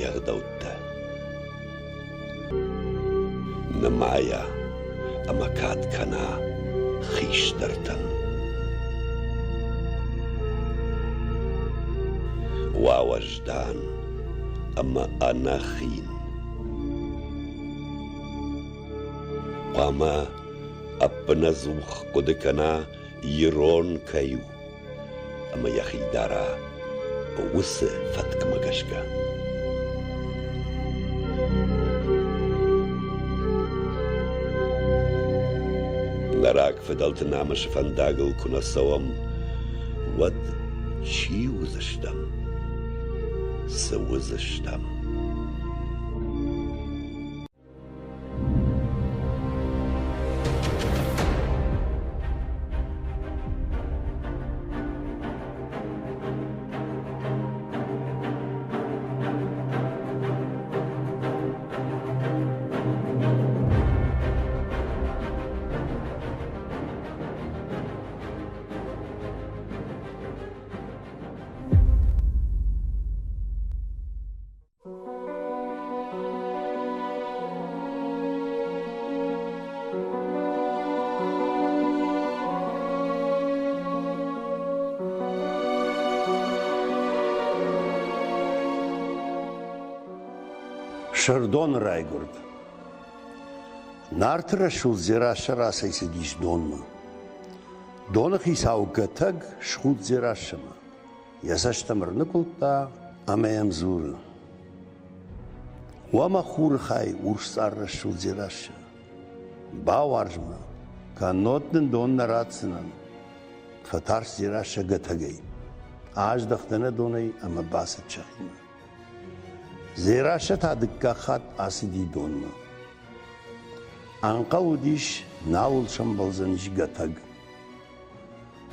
йе гъдӕуттӕ. Нымайа ӕмӕ кад кӕна хистӕртӕн. Уа уӕздан ӕмӕ ӕнӕхин. Хъуамӕ ӕппынӕдзух хъуыды кӕна ирон кӕй у ӕмӕ йӕхи дара уыцы фӕткмӕ гӕсгӕ. Нӕ рагфыдӕлты намысы фӕндагыл куы нӕ цӕуӕм, уӕд чи уыдзыстӕм? Цы уыдзыстӕм? Сырдоны райгуырд. Нарты рӕсугъд Дзерассӕ рацӕйцыдис донмӕ. Доны хицау Гӕтӕг схудт Дзерассӕмӕ. Йӕ цӕст ӕм ӕрныкъуылдта ӕмӕ йӕм дзуры: Уӕ мӕ хуры хай, урсцъар рӕсугъд Дзерассӕ, бауарз мӕ, кӕннод дын дон нӕ ратдзынӕн. Фӕтарст Дзерассӕ Гӕтӕгӕй. Аздӕхт ӕнӕ донӕй ӕмӕ бацыд сӕхимӕ. Дзерассӕ та дыккаг хатт ацыди донмӕ. Ӕнхъӕл уыдис, нал ыл сӕмбӕлдзӕнис Гӕтӕг.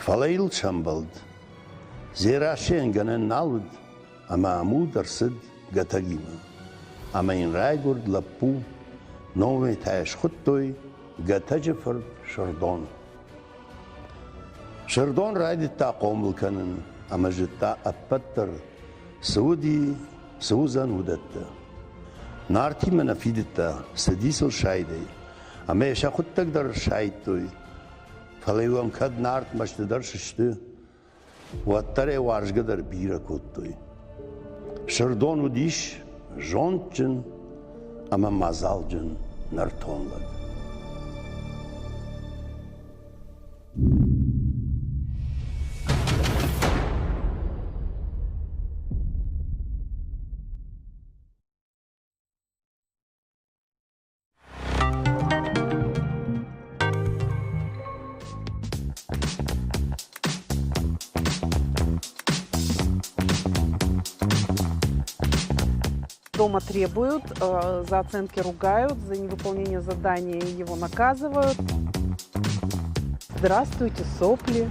Фӕлӕ йыл сӕмбӕлд. Дзерассӕйӕн гӕнӕн нал уыд, ӕмӕ ӕмуд ӕрцыд Гӕтӕгимӕ. Ӕмӕ йын райгуырд лӕппу, номӕй та йӕ схуыдтой Гӕтӕджы фырт Сырдон. Сырдон райдыдта хъомыл кӕнын ӕмӕ зыдта ӕппӕт дӕр, цы уыди, цы уыдзӕн, уыдӕттӕ. Нартимӕ нӕ фидыдта, цыди сыл сайдӕй, ӕмӕ йӕ сӕхуыдтӕг дӕр сайдтой. Фӕлӕ-иу ӕм кӕд Нарт мӕстыдӕр сысты, уӕддӕр ӕй уарзгӕ дӕр бирӕ кодтой. Сырдон уыдис зондджын ӕмӕ мадзалджын нӕртон лӕг. Дома требуют, за оценки ругают, за невыполнение задания его наказывают. Здравствуйте, сопли.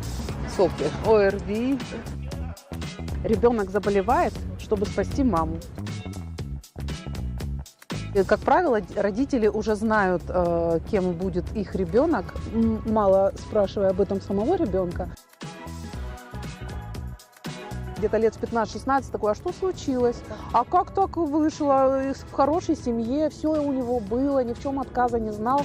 Сопли. ОРВИ. Ребенок заболевает, чтобы спасти маму. Как правило, родители уже знают, кем будет их ребенок, мало спрашивая об этом самого ребенка. Где-то лет в 15-16 такой, а что случилось? А как так вышло? В хорошей семье, все у него было, ни в чем отказа не знал.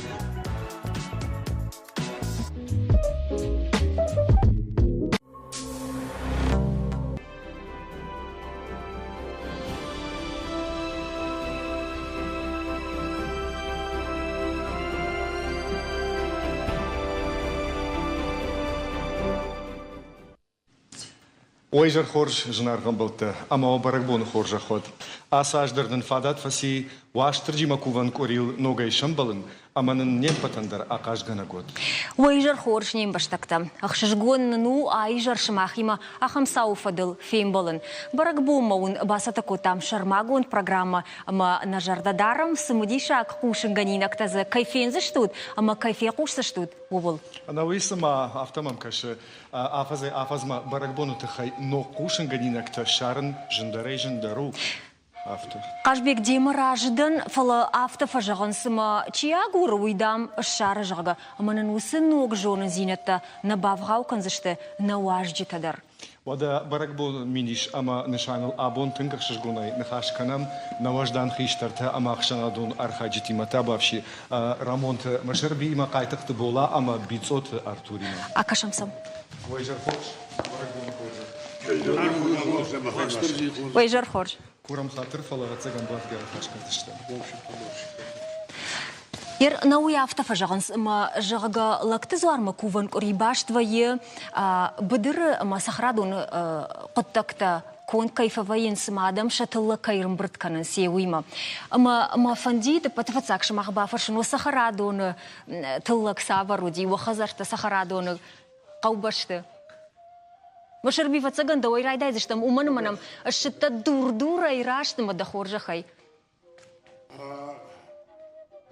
Уӕ изӕр хорз, зынаргъ ӕмбӕлттӕ, ӕмӕ уӕ бӕрӕгбоны хорзӕх уӕд. Ацы аз дӕр нын фадат фӕци Уастырджимӕ кувӕн къуырийыл ногӕй сӕмбӕлын ӕмӕ нын не ппӕтӕн дӕр ахъазгӕнӕг уӕд. Уӕ изӕр хорз, не мбӕстӕгтӕ! Ӕхсызгон нын у а изӕр сымахимӕ ахӕм цауы фӕдыл фембӕлын. Бӕрӕгбонмӕ уын бацӕттӕ кодтам сӕрмагонд программӕ ӕмӕ нӕ зӕрдӕ дарӕм, цымыдисаг хъусынгӕнинӕгтӕ дзы кӕй фендзыстут ӕмӕ кӕй фехъусдзыстут, ууыл. Ӕнӕуый цыма афтӕ мӕм кӕсы, афӕдзӕй-афӕдзмӕ бӕрӕгбоны тыххӕй ног хъусынгӕнинӕгтӕ ссарын зындӕрӕй-зындӕр у. Афтӕ. Хъазбег, демӕ разы дӕн, фӕлӕ афтӕ фӕзӕгъын, цыма чи агуры, уый, дам, ссары, зӕгъгӕ, ӕмӕ нын уыцы ног зонындзинӕдтӕ нӕ бавгъау кӕндзысты нӕ уазджытӕ дӕр. Уӕдӕ бӕрӕгбоны мидис ӕмӕ нысаныл абон тынг ӕхсызгонӕй ныхас кӕнӕм нӕ уӕздан хистӕртӕ ӕмӕ ӕхсӕнадон архайджытимӕ Табӕфси Рӕмонты Мысырбиимӕ, Хъайтыхъты Бола ӕмӕ Бицъоты Артуримӕ. Акӕсӕм сӕм. Уӕ изӕр хорз, бӕрӕгбоны хорзӕх. Уӕ изӕр хорз. Курӕм хатыр, фӕлӕ ӕцӕгӕн бадгӕ ныхас кӕндзыстӕм. Ер науи афтӕ фӕзӕгъынц, ӕмӕ, зӕгъгӕ, лӕгты дзуармӕ кувӕн къуыри баст вӕййы быдыры ӕмӕ цӕхӕрадоны хъуыддӕгтӕ конд кӕй фӕвӕййынц ӕмӕ адӕм сӕ тыллӕг кӕй ӕрӕмбырд кӕнынц, йе уыимӕ. Ӕмӕ мӕ фӕндид ӕппӕты фыццаг сымах бафӕрсын, уӕ цӕхӕрадоны тыллӕг цавӕр уыди, уӕ хӕдзӕрттӕ цӕхӕрадоны хъӕубӕсты? Мысырби, ӕвӕццӕгӕн, дӕуӕй райдайдзыстӕм, уымӕн ӕмӕ нӕм ссыдтӕ дур-дурӕй раст ӕмӕ дӕ хорзӕхӕй.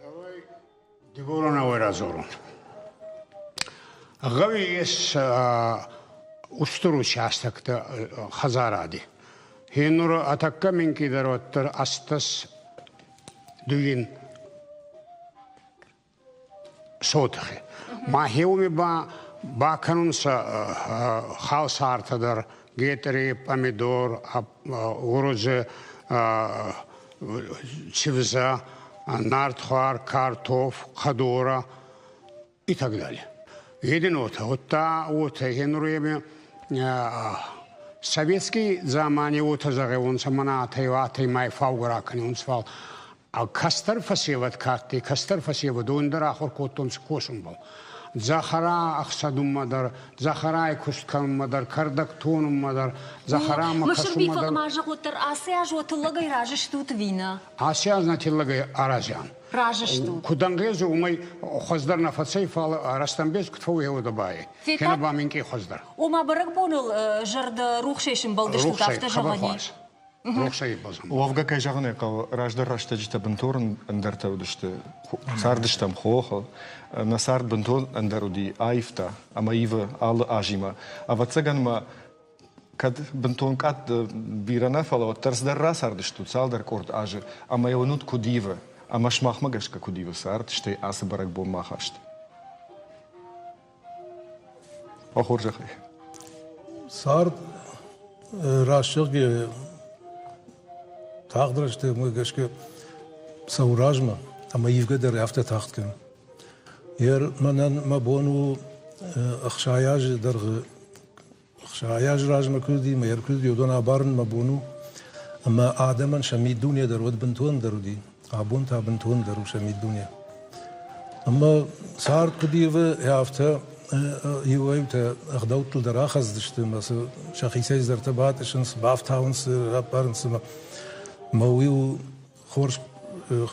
Давай дигоронауӕй радзорон. Гъӕуи ес устур участоктӕ хӕдзаради. Гьенур атӕккӕ минкъийдӕр уӕддӕр астӕс дуин сотыхи. Ма хеуми ба бакӕнунцӕ халсартӕ дӕр, гетъри, помидор, урузи, чивза, нартхуар, картоф, хъӕдорӕ и так далее. Един уотӕ, удта уотӕ генруеми советский замани уотӕ зӕгъиуонцӕ, мӕнӕ атӕй атӕй май фаугӕ ракӕниунцӕ, фал А кӕстӕр фӕсевӕд ка адтӕй, кӕстӕр фӕсевӕд уон дӕр ахур кодтонцӕ косунбӕл. Дзӕхӕра ӕхсӕдунмӕ дӕр, дзӕхӕрай куст кӕнунмӕ дӕр, кӕрдӕг тонунмӕ дӕр, дзӕхӕрамӕ Мысырби кӕсунмӕ дӕр. ма зӕгъут дӕр, аци аз уӕ тыллӕгӕй разы стут ӕви нӕ? Аци аз нӕ тиллӕгӕй аразиан. Разы стут. Куд ӕнгъезуй, уымӕй хуӕздӕр нӕ фӕцӕй, фал рӕстӕмбес куд фӕууй, бай. Кенӕ ба минкъий хуӕздӕр. Ома бӕрӕгбоныл зӕрдӕ рухсӕй сымбӕлдыстут, Рухсӕй, афтӕ хъӕбӕр зӕгъӕн хуарз. Рухсӕй базон. Уӕвгӕ, кӕй зӕгъын ӕй хъӕуы, раздӕр рӕстӕджытӕ бынтон ӕндӕртӕ уыдысты. Цардыстӕм хохы, нӕ цард бынтон ӕндӕр уыди, аивта ӕмӕ ивы алы азимӕ. Ӕвӕццӕгӕн ма кӕд бынтон къадд бирӕ нӕ, фӕлӕ уӕддӕр цыдӕр рацардыстут цалдӕр къорд азы ӕмӕ йӕ уынут, куыд ивы ӕмӕ сымахмӕ гӕсгӕ куыд ивы цард, стӕй ацы бӕрӕгбонмӕ ахаст. Хорзӕхӕй. Цард рӕсугъд тагъд рӕстӕгмӕ гӕсгӕ цӕуы размӕ ӕмӕ ивгӕ дӕр афтӕ тагъд кӕны. Ер мӕнӕн мӕ бон у 60 азы дӕргъы 60 азы размӕ куыд уыди ӕмӕ куыд уыди, уыдон абарын мӕ бон у. Ӕмӕ адӕмӕн сӕ миддуне дӕр уӕд бынтондӕр уыди, абон та бынтондӕр у сӕ миддуне. Ӕмӕ цард куыд ивы, афтӕ иуӕй-иутӕ ӕгъдӕуттыл дӕр ахӕцдзысты ӕмӕ сӕхицӕй цыдӕртӕ батъысынц, бафтауынц, раппарынц ӕмӕ мӕ уый у хорз,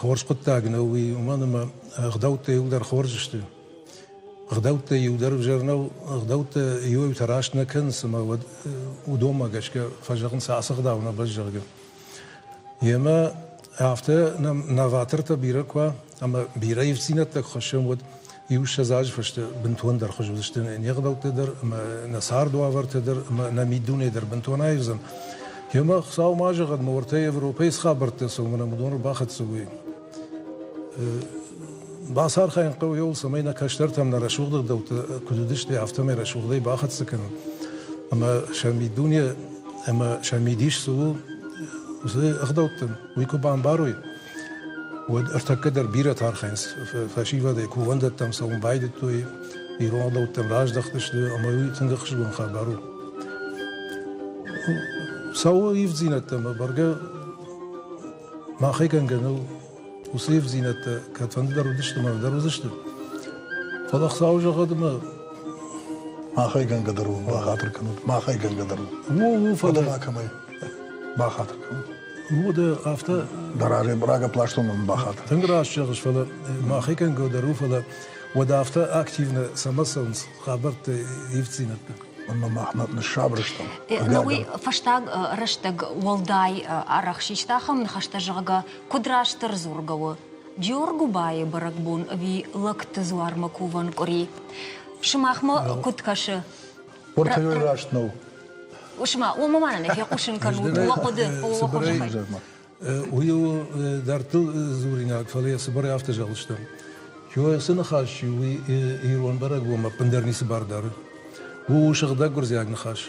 хорз хъуыддаг нӕу уый, уымӕн ӕмӕ ӕгъдӕуттӕ иуылдӕр хорз сты. Ӕгъдӕуттӕ иу дӕр ӕвзӕр нӕу, ӕгъдӕуттӕ иуӕй-иутӕ раст нӕ кӕнынц ӕмӕ уӕд уыдонмӕ гӕсгӕ фӕзӕгъынц ацы ӕгъдау нӕ бӕззы, зӕгъгӕ. Емӕ афтӕ нӕм новатортӕ бирӕ куы уа ӕмӕ бирӕ ивддзинӕдтӕ куы хӕссӕм, уӕд иу 20 азы фӕстӕ бынтондӕр хуыз уыдзысты не гъдӕуттӕ дӕр ӕмӕ нӕ цардуавӕртӕ дӕр ӕмӕ нӕ миддуне дӕр бынтон аивдзӕн. Емӕ Хуыцау ма зӕгъӕд, мӕ уӕртӕ Европӕйы цы хабӕрттӕ цӕуы, мӕнӕ уыдон ӕрбахӕццӕ уой. Бацархайын хъӕуы иуыл, цӕмӕй нӕ кӕстӕртӕм нӕ рӕсугъд ӕгъдӕуттӕ куыд уыдысты, афтӕмӕй рӕсугъдӕй бахӕццӕ кӕнын. Ӕмӕ сӕ миддуне ӕмӕ сӕ мидис цы у, уыцы ӕгъдӕуттӕн, уый куы бамбарой, уӕд ӕртӕккӕ дӕр бирӕтӕ архайынц фӕсивӕдӕй кувӕндӕттӕм цӕуын байдыдтой, ирон ӕгъдӕуттӕм раздӕхтысты, ӕмӕ уый тынг ӕхсызгон хабар у. Цӕуы ивддзинӕдтӕ ӕмӕ бӕргӕ махӕй кӕнгӕ нӕу, уыцы ивддзинӕдтӕ кӕдфӕнды дӕр уыдысты ӕмӕ дӕр уыдзысты. Фӕлӕ Хуыцау зӕгъӕд ӕмӕ Махӕй гӕнгӕ дӕр у, бахатыр кӕнут. Махӕй гӕнгӕ дӕр у. У, у, фӕлӕ ма кӕмӕй бахатыр кӕнут. Уӕдӕ афтӕ. Дӕ рагопластон мын бахатыр. Тынг раст зӕгъыс, фӕлӕ махӕй кӕнгӕ дӕр у, фӕлӕ уӕдӕ афтӕ активно цӕмӕ цӕуынц хабӕртты ивддзинӕдтӕ? Ӕмӕ махмӕ ныссабыр стӕм. Уый фӕстаг рӕстӕг уӕлдай арӕх систа ахӕм ныхӕстӕ, зӕгъгӕ, куыд растдӕр дзургӕ у, Джиоргуыбайы бӕрӕгбон ӕви лӕгты дзуармӕ кувӕн къуыри? Сымахмӕ куыд кӕсы? Уӕртӕ раст нӕу. Усма, уымӕ ма нӕ фехъусын кӕнут уӕ хъуыды, уӕ хорзӕхӕй. Уый у дӕрдтыл дзуринаг, фӕлӕ йӕ цыбырӕй афтӕ зӕгъдзыстӕм. Цы ныхас у, уый ирон бӕрӕгбонмӕ ӕппындӕр ницы бар дары. У сыгъдӕг гуырдзиаг ныхас.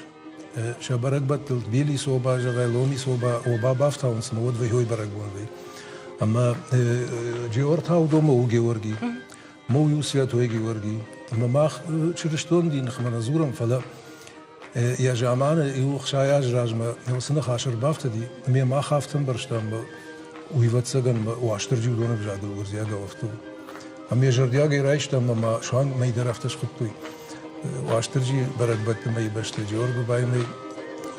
Сӕ бӕрӕгбӕттыл Тбилисы оба, зӕгъай, Ломисы оба, оба бафтауынц ӕмӕ уӕд вӕййой бӕрӕгбон вӕййы. Ӕмӕ Джеор та уыдонмӕ у Георгий. Мо у Святой Георгий. Ӕмӕ мах чырыстон дины ныхмӕ нӕ дзурӕм, фӕлӕ йӕ заманы иу 60 азы размӕ уыцы ныхас ӕрбафтыди, ӕмӕ мах афтӕ ӕмбӕрстам, уый ӕвӕццӕгӕн Уастырджи уыдоны ӕвзагыл гуырдзиагау афтӕ у. Ӕмӕ йӕ зӕрдиагӕй райстам ӕмӕ суанг мӕй дӕр афтӕ схуыдтой. Уастырджи бӕрӕгбӕтты мӕйы бӕсты Джеоргуыбайы мӕй.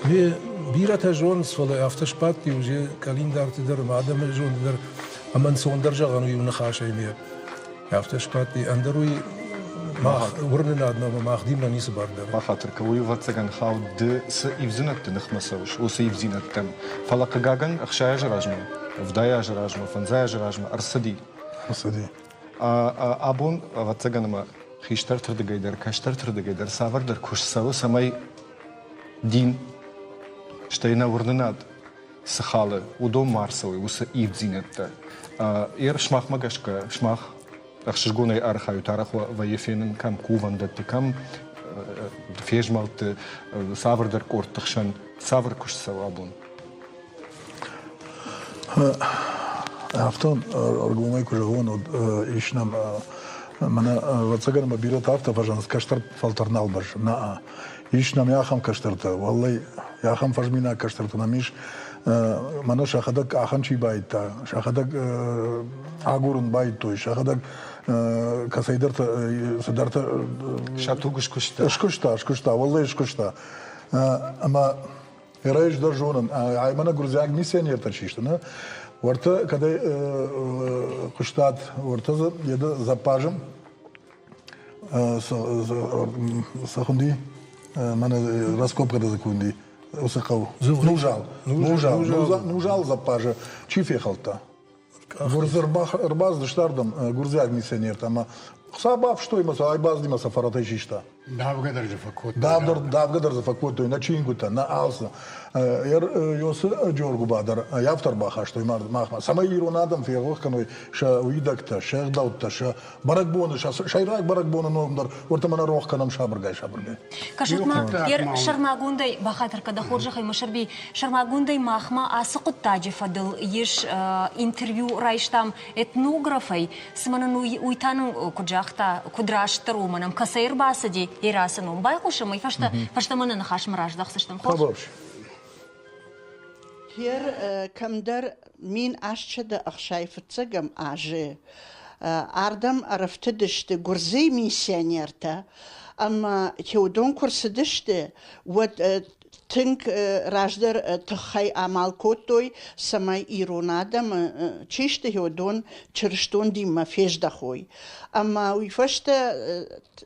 Ме бирӕтӕ зонынц, фӕлӕ афтӕ сбадти уже къӕлиндарты дӕр ӕмӕ адӕмы зонды дӕр ӕмӕ ӕнцондӕр зӕгъӕн у иу ныхасӕй ме. Афтӕ сбадти, ӕндӕр уый мах уырнынадмӕ ӕмӕ мах динмӕ ницы бар дары. Бахатыр кӕн, уый ӕвӕццӕгӕн хауд ды цы ивдзинӕдты ныхмӕ цӕуыс, уыцы ивдзинӕдтӕм. Фӕлӕ хъыгагӕн 60 азы размӕ, 70 азы размӕ, 50 азы размӕ ӕрцыди. Ӕрцыди. Абон, ӕвӕццӕгӕн, ӕмӕ хистӕрты рдыгӕй дӕр, кӕстӕрты рдыгӕй дӕр цавӕрдӕр куыст цӕуы, цӕмӕй дин, стӕй нӕ уырнынад цы халы, уыдон ма ӕрцӕуой, уыцы ивддзинӕдтӕ. Ер сымахмӕ гӕсгӕ, сымах ӕхсызгонӕй архайут, арӕх вӕййы фенын кӕм кувӕндӕтты, кӕм фезмӕлдты, цавӕрдӕр къордты хсӕн цавӕр куыст цӕуы абон? Афтӕ ӕргомӕй куы зӕгъон, уӕд ис нӕм мӕнӕ ӕвӕццӕгӕн ӕмӕ бирӕтӕ афтӕ фӕзӕгъынц, кӕстӕр фӕлтӕр нал бӕззы. Нӕ, ис нӕм ахӕм кӕстӕртӕ, уӕллӕй, ахӕм фӕзминаг кӕстӕртӕ нӕм ис, мӕнӕ сӕхӕдӕг къахӕн чи байдта, сӕхӕдӕг агурын байдтой, сӕхӕдӕг кӕцӕйдӕртӕ цыдӕртӕ сӕ туг скуыста. Скуыста, скуыста, уӕллӕй скуыста. Ӕмӕ Ӕз дӕр зонын, ай мӕнӕ гуырдзиаг миссионертӕ чи сты, нӕ? Уӕртӕ кӕдӕй хъуыстат, уӕртӕ дзы еды заппазы цы хуынди, мӕнӕ раскопкӕ дзы куынди, уыцы хъӕу. Нузал. Нузал. Нузал заппазы чи фехӕлдта? Гуырдзы ӕрбацыдысты ардӕм гуырдзиаг миссионертӕ ӕмӕ Хуыцау бафыстой ӕмӕ сӕ айбазыди сӕ фӕрӕтӕй систа. Давгӕ дӕр дзы фӕкодтой. Давгӕ дӕр дзы фӕкодтой, нӕ чингуытӕ, нӕ алцы. Йосы Джоргуба дӕр автор бахастой махмӕ, цӕмӕй ирон адӕм ферох кӕной сӕ уидӕгтӕ, сӕ ӕгъдӕуттӕ, сӕ бӕрӕгбоны, сӕ сӕйраг бӕрӕгбоны ном дӕр, уӕртӕ мӕнӕ рох кӕнӕм сабыргай-сабыргай. Кӕсут ма, сӕрмагондӕй бахатыр кӕ дӕ хорзӕхӕй, Мысырби, сӕрмагондӕй махмӕ ацы хъуыддаджы фӕдыл ис интервью райстам этнографӕй, цымӕ нын уый та нын куыд загъта, куыд растдӕр у, мӕнӕм кӕцӕй ӕрбацыди Ерасы ном. Байхъусӕм уый фӕстӕ, фӕстӕмӕ нӕ ныхасмӕ раздӕхдзыстӕм. Хорз? Гер кӕмдӕр 1865 азы ардӕм ӕрӕфтыдысты гуырдзыйы миссионертӕ ӕмӕ уыдон куы рцыдысты, уӕд тынг раздӕр тыххӕй амал кодтой, цӕмӕй ирон адӕмы чи сты, уыдон чырыстон динмӕ фездӕхой. Ӕмӕ уый фӕстӕ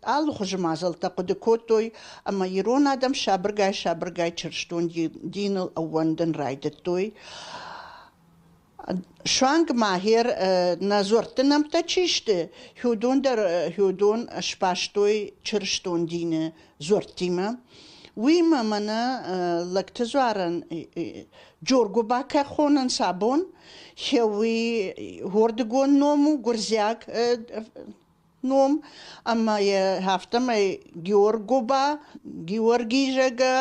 алыхуызы мадзӕлттӕ хъуыды кодтой, ӕмӕ ирон адӕм сабыргай-сабыргай чырыстон диныл ӕууӕндын райдыдтой. Суанг ма гъер нӕ дзуӕртты нӕмттӕ чи сты, уыдон дӕр уыдон сбастой чырыстон дины дзуӕрттимӕ. Уыимӕ мӕнӕ лӕгты дзуарӕн Джоргуыба кӕй хонынц абон, уый уырдыгон ном у гуырдзиаг ном, ӕмӕ йӕ афтӕмӕй Георгоба, Георгий зӕгъгӕ,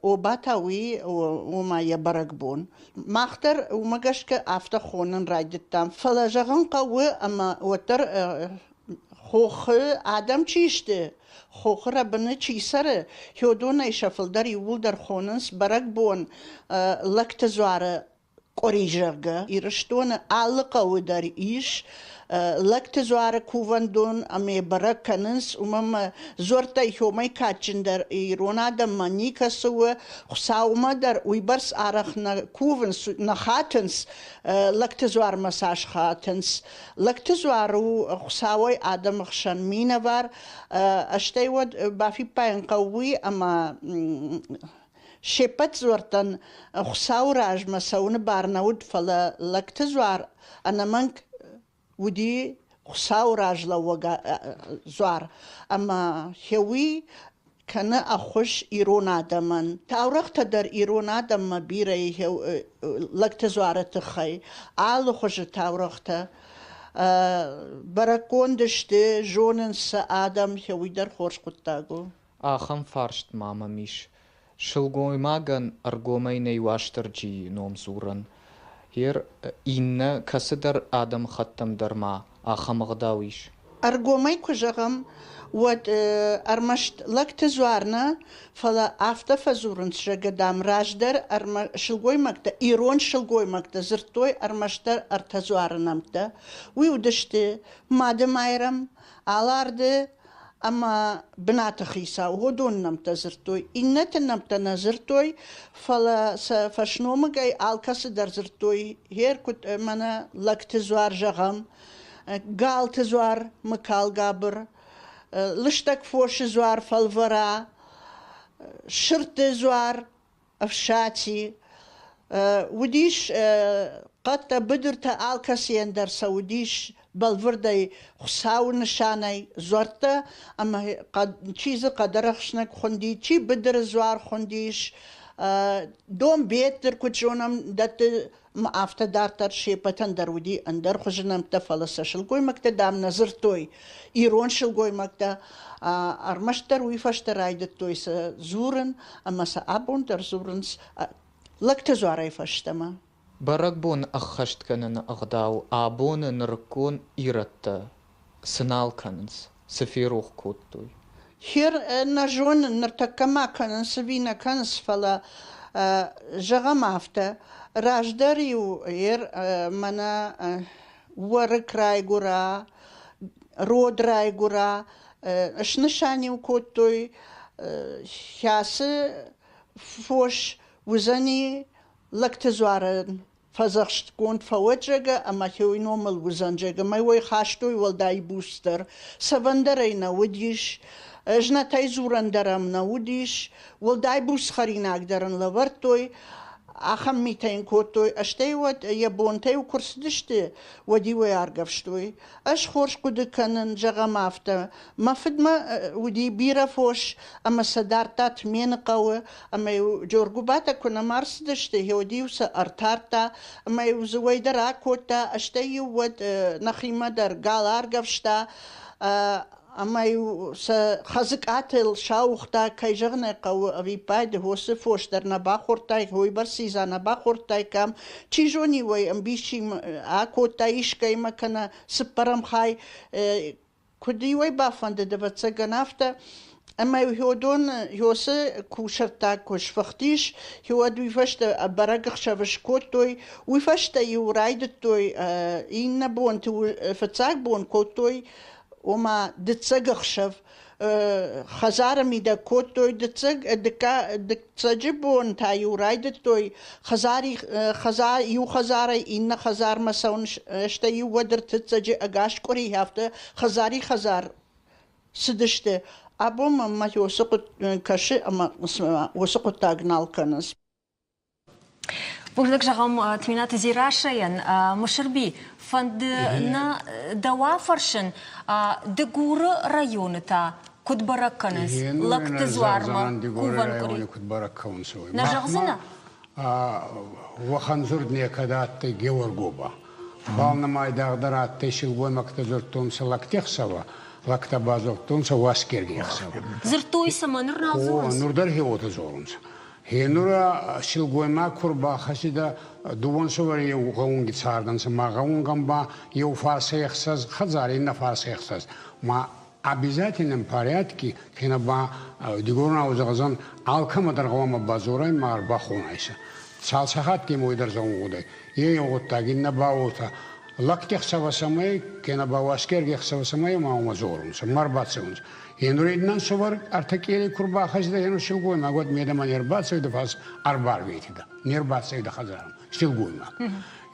оба та уый, ома йӕ бӕрӕгбон. Мах дӕр уымӕ гӕсгӕ афтӕ хонын райдыдтам. Фӕлӕ зӕгъын хъӕуы, ӕмӕ уӕддӕр хохы адӕм чи сты, хохы рӕбыны чи цӕры, уыдонӕй сӕ фылдӕр иууылдӕр хонынц бӕрӕгбон Лӕгты дзуары къуыри, зӕгъгӕ, Ирыстоны алы хъӕуы дӕр ис Лӕгты дзуары кувӕндон ӕмӕ бӕрӕг кӕнынц, уымӕн ӕмӕ дзуӕрттӕй хомӕй кадджындӕр ирон адӕммӕ никӕцы у, Хуыцаумӕ дӕр уыйбӕрц арӕх нӕ кувынц, нӕ хатынц, Лӕгты дзуармӕ цас хатынц. Лӕгты дзуар у Хуыцауӕй адӕмы хсӕн минӕвар, стӕй уӕд бафиппайын хъӕуы уый, ӕмӕ Се ппӕт дзуӕрттӕн Хуыцауы размӕ цӕуыны бар нӕ уыд, фӕлӕ лӕгты дзуар ӕнӕмӕнг уыди Хуыцауы раз лӕууӕг дзуар, ӕмӕ уый кӕны ӕххуыс ирон адӕмӕн. Таурӕгътӕ дӕр ирон адӕммӕ бирӕ лӕгты дзуары тыххӕй, алыхуызы таурӕгътӕ. Бӕрӕггонд сты, зонынц сӕ адӕм, уый дӕр хорз хъуыддаг у. Ахӕм фарст ма мӕм ис. Сылгоймагӕн ӕргомӕй нӕй Уастырджийы ном дзурӕн. Ер иннӕ кӕцыдӕр адӕмыхаттӕм дӕр ма ахӕм ӕгъдау ис. Ӕргомӕй куы зӕгъӕм, уӕд ӕрмӕст лӕгты дзуар нӕ, фӕлӕ афтӕ фӕдзурынц, зӕгъгӕ, дам, раздӕр сылгоймӕгтӕ, ирон сылгоймӕгтӕ дзырдтой ӕрмӕстдӕр ӕртӕ дзуары нӕмттӕ. Уый уыдысты Мады Майрӕм, Аларды ӕмӕ бынаты хицау уыдон нӕмттӕ дзырдтой. Иннӕты нӕмттӕ нӕ дзырдтой, фӕлӕ сӕ фӕсномыгӕй алкӕцы дӕр дзырдтой, гъер куыд мӕнӕ лӕгты дзуар зӕгъӕм, галты дзуар Мыкалгабыр, лыстӕг фосы дзуар Фӕлвӕра, сырдты дзуар Ӕфсати. Уыдис хъӕдтӕ, быдыртӕ алкӕцыйӕн дӕр сӕ уыдис бӕлвырдӕй Хуыцауы нысанӕй дзуӕрттӕ ӕмӕ чи дзы хъӕдӕрӕхснӕг хуынди, чи быдыры дзуар хуындис, Донбеттыр, куыд зонӕм, дӕтты ӕмӕ афтӕ дарддӕр се ппӕтӕн дӕр уыди ӕндӕр хуызы нӕмттӕ, фӕлӕ сӕ сылгоймӕгтӕ, дам, нӕ дзырдтой. Ирон сылгоймӕгтӕ ӕрмӕстдӕр уый фӕстӕ райдыдтой сӕ дзурын ӕмӕ сӕ абон дӕр дзурынц лӕгты дзуарӕй фӕстӕмӕ. Бӕрӕгбон ӕххӕст кӕныны ӕгъдау абоны нырыккон ирӕттӕ цы нал кӕнынц, цы ферох кодтой? Хер нӕ зонын, ныртӕккӕ ма кӕнынц ӕви нӕ кӕнынц, фӕлӕ зӕгъӕм афтӕ, раздӕр-иу мӕнӕ уӕрыкк райгуыра, род райгуыра, снысан-иу кодтой, кӕцы фос уыдзӕни лӕгты дзуарӕн фӕдзӕхстгонд фӕуӕд, зӕгъгӕ, ӕмӕ хеуи номыл уыдзӕн, зӕгъгӕ, мӕ уой хастой уӕлдай буцдӕр. Цӕвӕндӕрӕй нӕ уыдис, знӕтӕй дзурӕн дӕр ӕм нӕ уыдис, уӕлдай буц хӕринаг дӕр ын лӕвӕрдтой, ахӕм митӕ йын кодтой. Стӕй уӕд йӕ бонтӕ-иу куы рцыдысты, уӕд-иу ӕй аргӕвстой. Ӕз хорз хъуыды кӕнын, зӕгъӕм афтӕ. Мӕ фыдмӕ уыди бирӕ фос ӕмӕ сӕ дардта Тмены хъӕуы, ӕмӕ-иу Джоргуыбатӕ куы нӕма рцыдысты, уӕд-иу сӕ ӕртардта ӕмӕ-иу дзы уӕй дӕр акодта, стӕй-иу уӕд нӕхимӕ дӕр гал аргӕвста ӕмӕ-иу сӕ хӕдзыкъатыл сауыгъта, кӕй зӕгъын ӕй хъӕуы, ӕвиппайды хосы фос дӕр нӕ бахордтай, уыйбӕрц дзидза нӕ бахордтай кӕм. Чи зони, уӕй ӕмбис чи акодта искӕимӕ кӕнӕ цыппӕрӕм хай, куыд-иу ӕй бафӕндыд, ӕвӕццӕгӕн, афтӕ. Ӕмӕ-иу уыдон уыцы кусӕрттаг куы сфыхтис, уӕд уый фӕстӕ бӕрӕг ӕхсӕвы скодтой. Уый фӕстӕ-иу райдыдтой иннӕ бонты фыццаг бон кодтой, ома дыццӕг ӕхсӕв хӕдзары мидӕг кодтой дыццӕг, дыццӕджы бон та-иу райдыдтой хӕдзари, хӕдзар, иу хӕдзарӕй иннӕ хӕдзармӕ цӕуын, стӕй-иу уӕд ӕртыццӕджы ӕгас къуыри афтӕ хӕдзари-хӕдзар цыдысты. Абон мӕм мӕ уыцы кӕсы ӕмӕ уыцы хъуыддаг нал кӕнынц. Бузныг зӕгъӕм Тминаты Дзерассӕйӕн. Мысырби, фӕнды нӕ дӕу афӕрсын, Дыгуры районы та куыд бӕрӕг кӕнынц лӕгты дзуармӕ кувӕн къуыри? Куыд бӕрӕг кӕнынц, уый. Нӕ зӕгъдзынӕ? Уӕхӕн дзурд некӕд адтӕй Георгоба. Фал нӕмӕ айдагъдӕр адтӕй силгоймӕгтӕ дзурдтонцӕ лӕгти ӕхсӕвӕ, лӕгтӕ ба дзурдтонцӕ Уасгергий ӕхсӕвӕ. Дзырдтой цӕмӕ ныр нал дзурынц? Нур дӕр хеуотӕ дзорунцӕ. Гъенур силгоймаг ку рбахӕссидӕ дууонсӕвӕри еу гъӕунги цардӕнцӕ, ма гъӕунгӕн ба еу фарсӕй ӕхсӕз хӕдзари, иннӕ фарсӕй ӕхсӕз. Ма обязательном порядке, кенӕ ба дигоронау зӕгъдзӕн, алкӕмӕ дӕр гъӕуама бадзорай ма ӕрбахонайсӕ. Цал сахаттемӕ уой дӕр зӕгъун гъудӕй. Е еу гъуддаг, иннӕ ба уотӕ. Лӕгти ӕхсӕвӕ цӕмӕй, кенӕ ба Уасгерги ӕхсӕвӕ цӕмӕй ма уомӕ дзорунцӕ, ма рбацӕунцӕ. Енур иннӕ ӕнсувӕр ӕртӕ къели ку рбахӕссидӕ ену силгоймаг, уӕд медӕмӕ не рбацӕуидӕ, фал ӕрбарветидӕ, не рбацӕуидӕ хӕдзарӕмӕ силгоймаг.